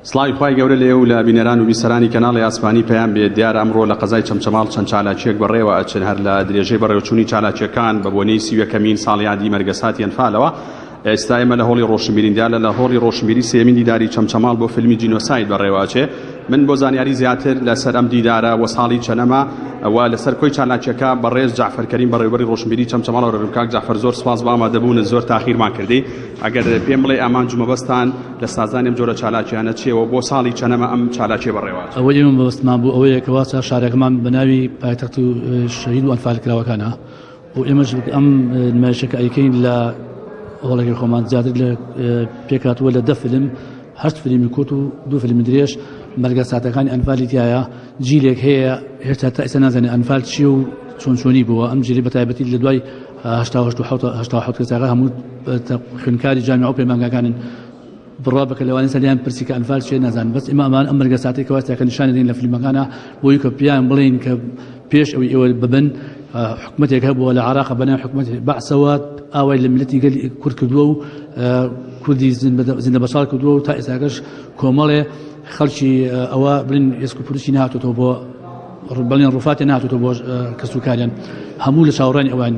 سڵاوی خوای گەورە لە ئێوە و لە بینەران و بیسەرانی کەناڵی ئاسمانی پەیام بێت دیارە ئەمڕۆ لە قەزای چەمچەماڵ چەند چالاکییەک بەڕێوە ئەچن هەر لە درێژەی بەڕێوەچوونی چالاکییەکان بە بۆنەی 31ەمین ساڵیادی مەرگەساتی ئەنفالەوە ئێستا ئێمە لە هۆڵی ڕۆشنبیرین دیارە لە هۆڵی ڕۆشنبیری سێیەمین دیداری چەمچەماڵ بۆ فیلمی جینۆساید بەڕێوە ئەچێ من بۆ زانیاری زیاتر لەسەر ئەم دیدارە و ساڵی چەنەمە و لەسەر کۆی چالاکیەکە بەڕێز جەعفەر کەریم بەڕێوەبەری ڕۆشنبیری چەمچەماڵ وەرەگرم کاک جەعفەر زۆر سپاس بۆ ئامادەبوونت زۆر تاخیرمان کردی ئەگەر پێم بڵێ ئامانج و مەبەستان لە سازدانی ئەم جۆرە چالاکیانە چییە و بۆ ساڵی چەنەمە ئەم چالاکیە بەڕێوە ئەچێ؟ ئەوەی ئێمە مەبەستمان بوو ئەوەیە کەوا شارەکەمان بە ناوی پایتەخت و شەهید و ئەنفالکراوەکانە و ئێمەش ئەم نمایشە کە ئەیکەین لە هۆڵەکەی خۆمان زیاتر لە پێکهاتووە لە دە فیلم هەشت فیلمی کورت و دوو فیلمی درێژ مەرگە ساتەکانی ئەنفالی تایە جیلێک هەیە هێشتا تا ئێستا نازانێت ئەنفال چییە و چۆن چۆنی بووە ئەم جیلی بە تایبەتی لە دوای 88 و 87 کەسەکە هەموو خوێندکاری جامیعە و پەیمانگاکانن. بڕوا بکە لەوانەیە سەریان پرسی کە ئەنفال چیە نازانن بەس ئێمە ئەمان ئەم مەرگە ساتەی کە واستا کە نیشانی دەین لە فیلمەکانە بۆی کە پیان بڵێین کە پێش ئەوەی ئێوە ببن حکومەتێک هەبووە لە عراق بەناو حکومەت بەعسەوە ئاوای لە ملەتی گەلی کورد کردووە و کوردی زیندە بەچاڵ کردووە و تا ئێستاکەش کۆمەڵێ خەڵکی ئەوە بڵین ئێسک و پروسی نهاتۆتەوە بۆ بەڵێن ڕوفاتی نهاتۆتەوە بۆ کەسوکاریان هەموو لە چاوەڕوانی ئەوان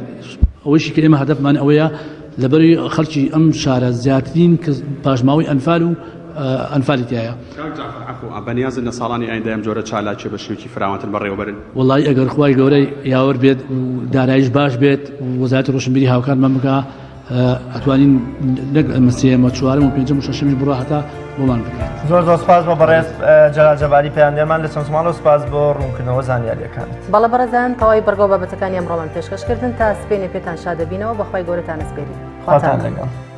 ئەوەیشی کە ئێمە هەدەفمان ئەوەیە لەبەری خەڵکی ئەم شارە زیاترین پاشماوەی ئەنفال و ئەنفالی تیایە. کاک جەعفەر عەفو، بەنیازن لە ساڵانی ئایندە ئەم جۆرە چالاکیە بە شێوەیەکی فراوانتر بەڕێوەبەرن؟ وەڵایی ئەگەر خوای گەورە یاوەر بێت و داراییش باش بێت و وەزارەتی ڕۆشنبیری هاوکارمان بکا ئەتوانین نەک ئەمە سێیەم و چوارەم و پێنجەم و شەشەمیش بڕوا هەتا بۆمان بکرێت. زۆر زۆر سپاس بۆ بەڕێز جەلال جەباری پەیامنێرمان لە چەمچەماڵەوە سپاس بۆ ڕوونکردنەوە زانیارییەکانت. بەڵێ بەڕێزان تەواوی بڕگە و بابەتەکانی ئەمڕۆمان پێشکەش کردن تا سبەینێ پێتان شادەبینەوە بەخوای گەورەتان ئەسپێرین خواتان لەگەڵ.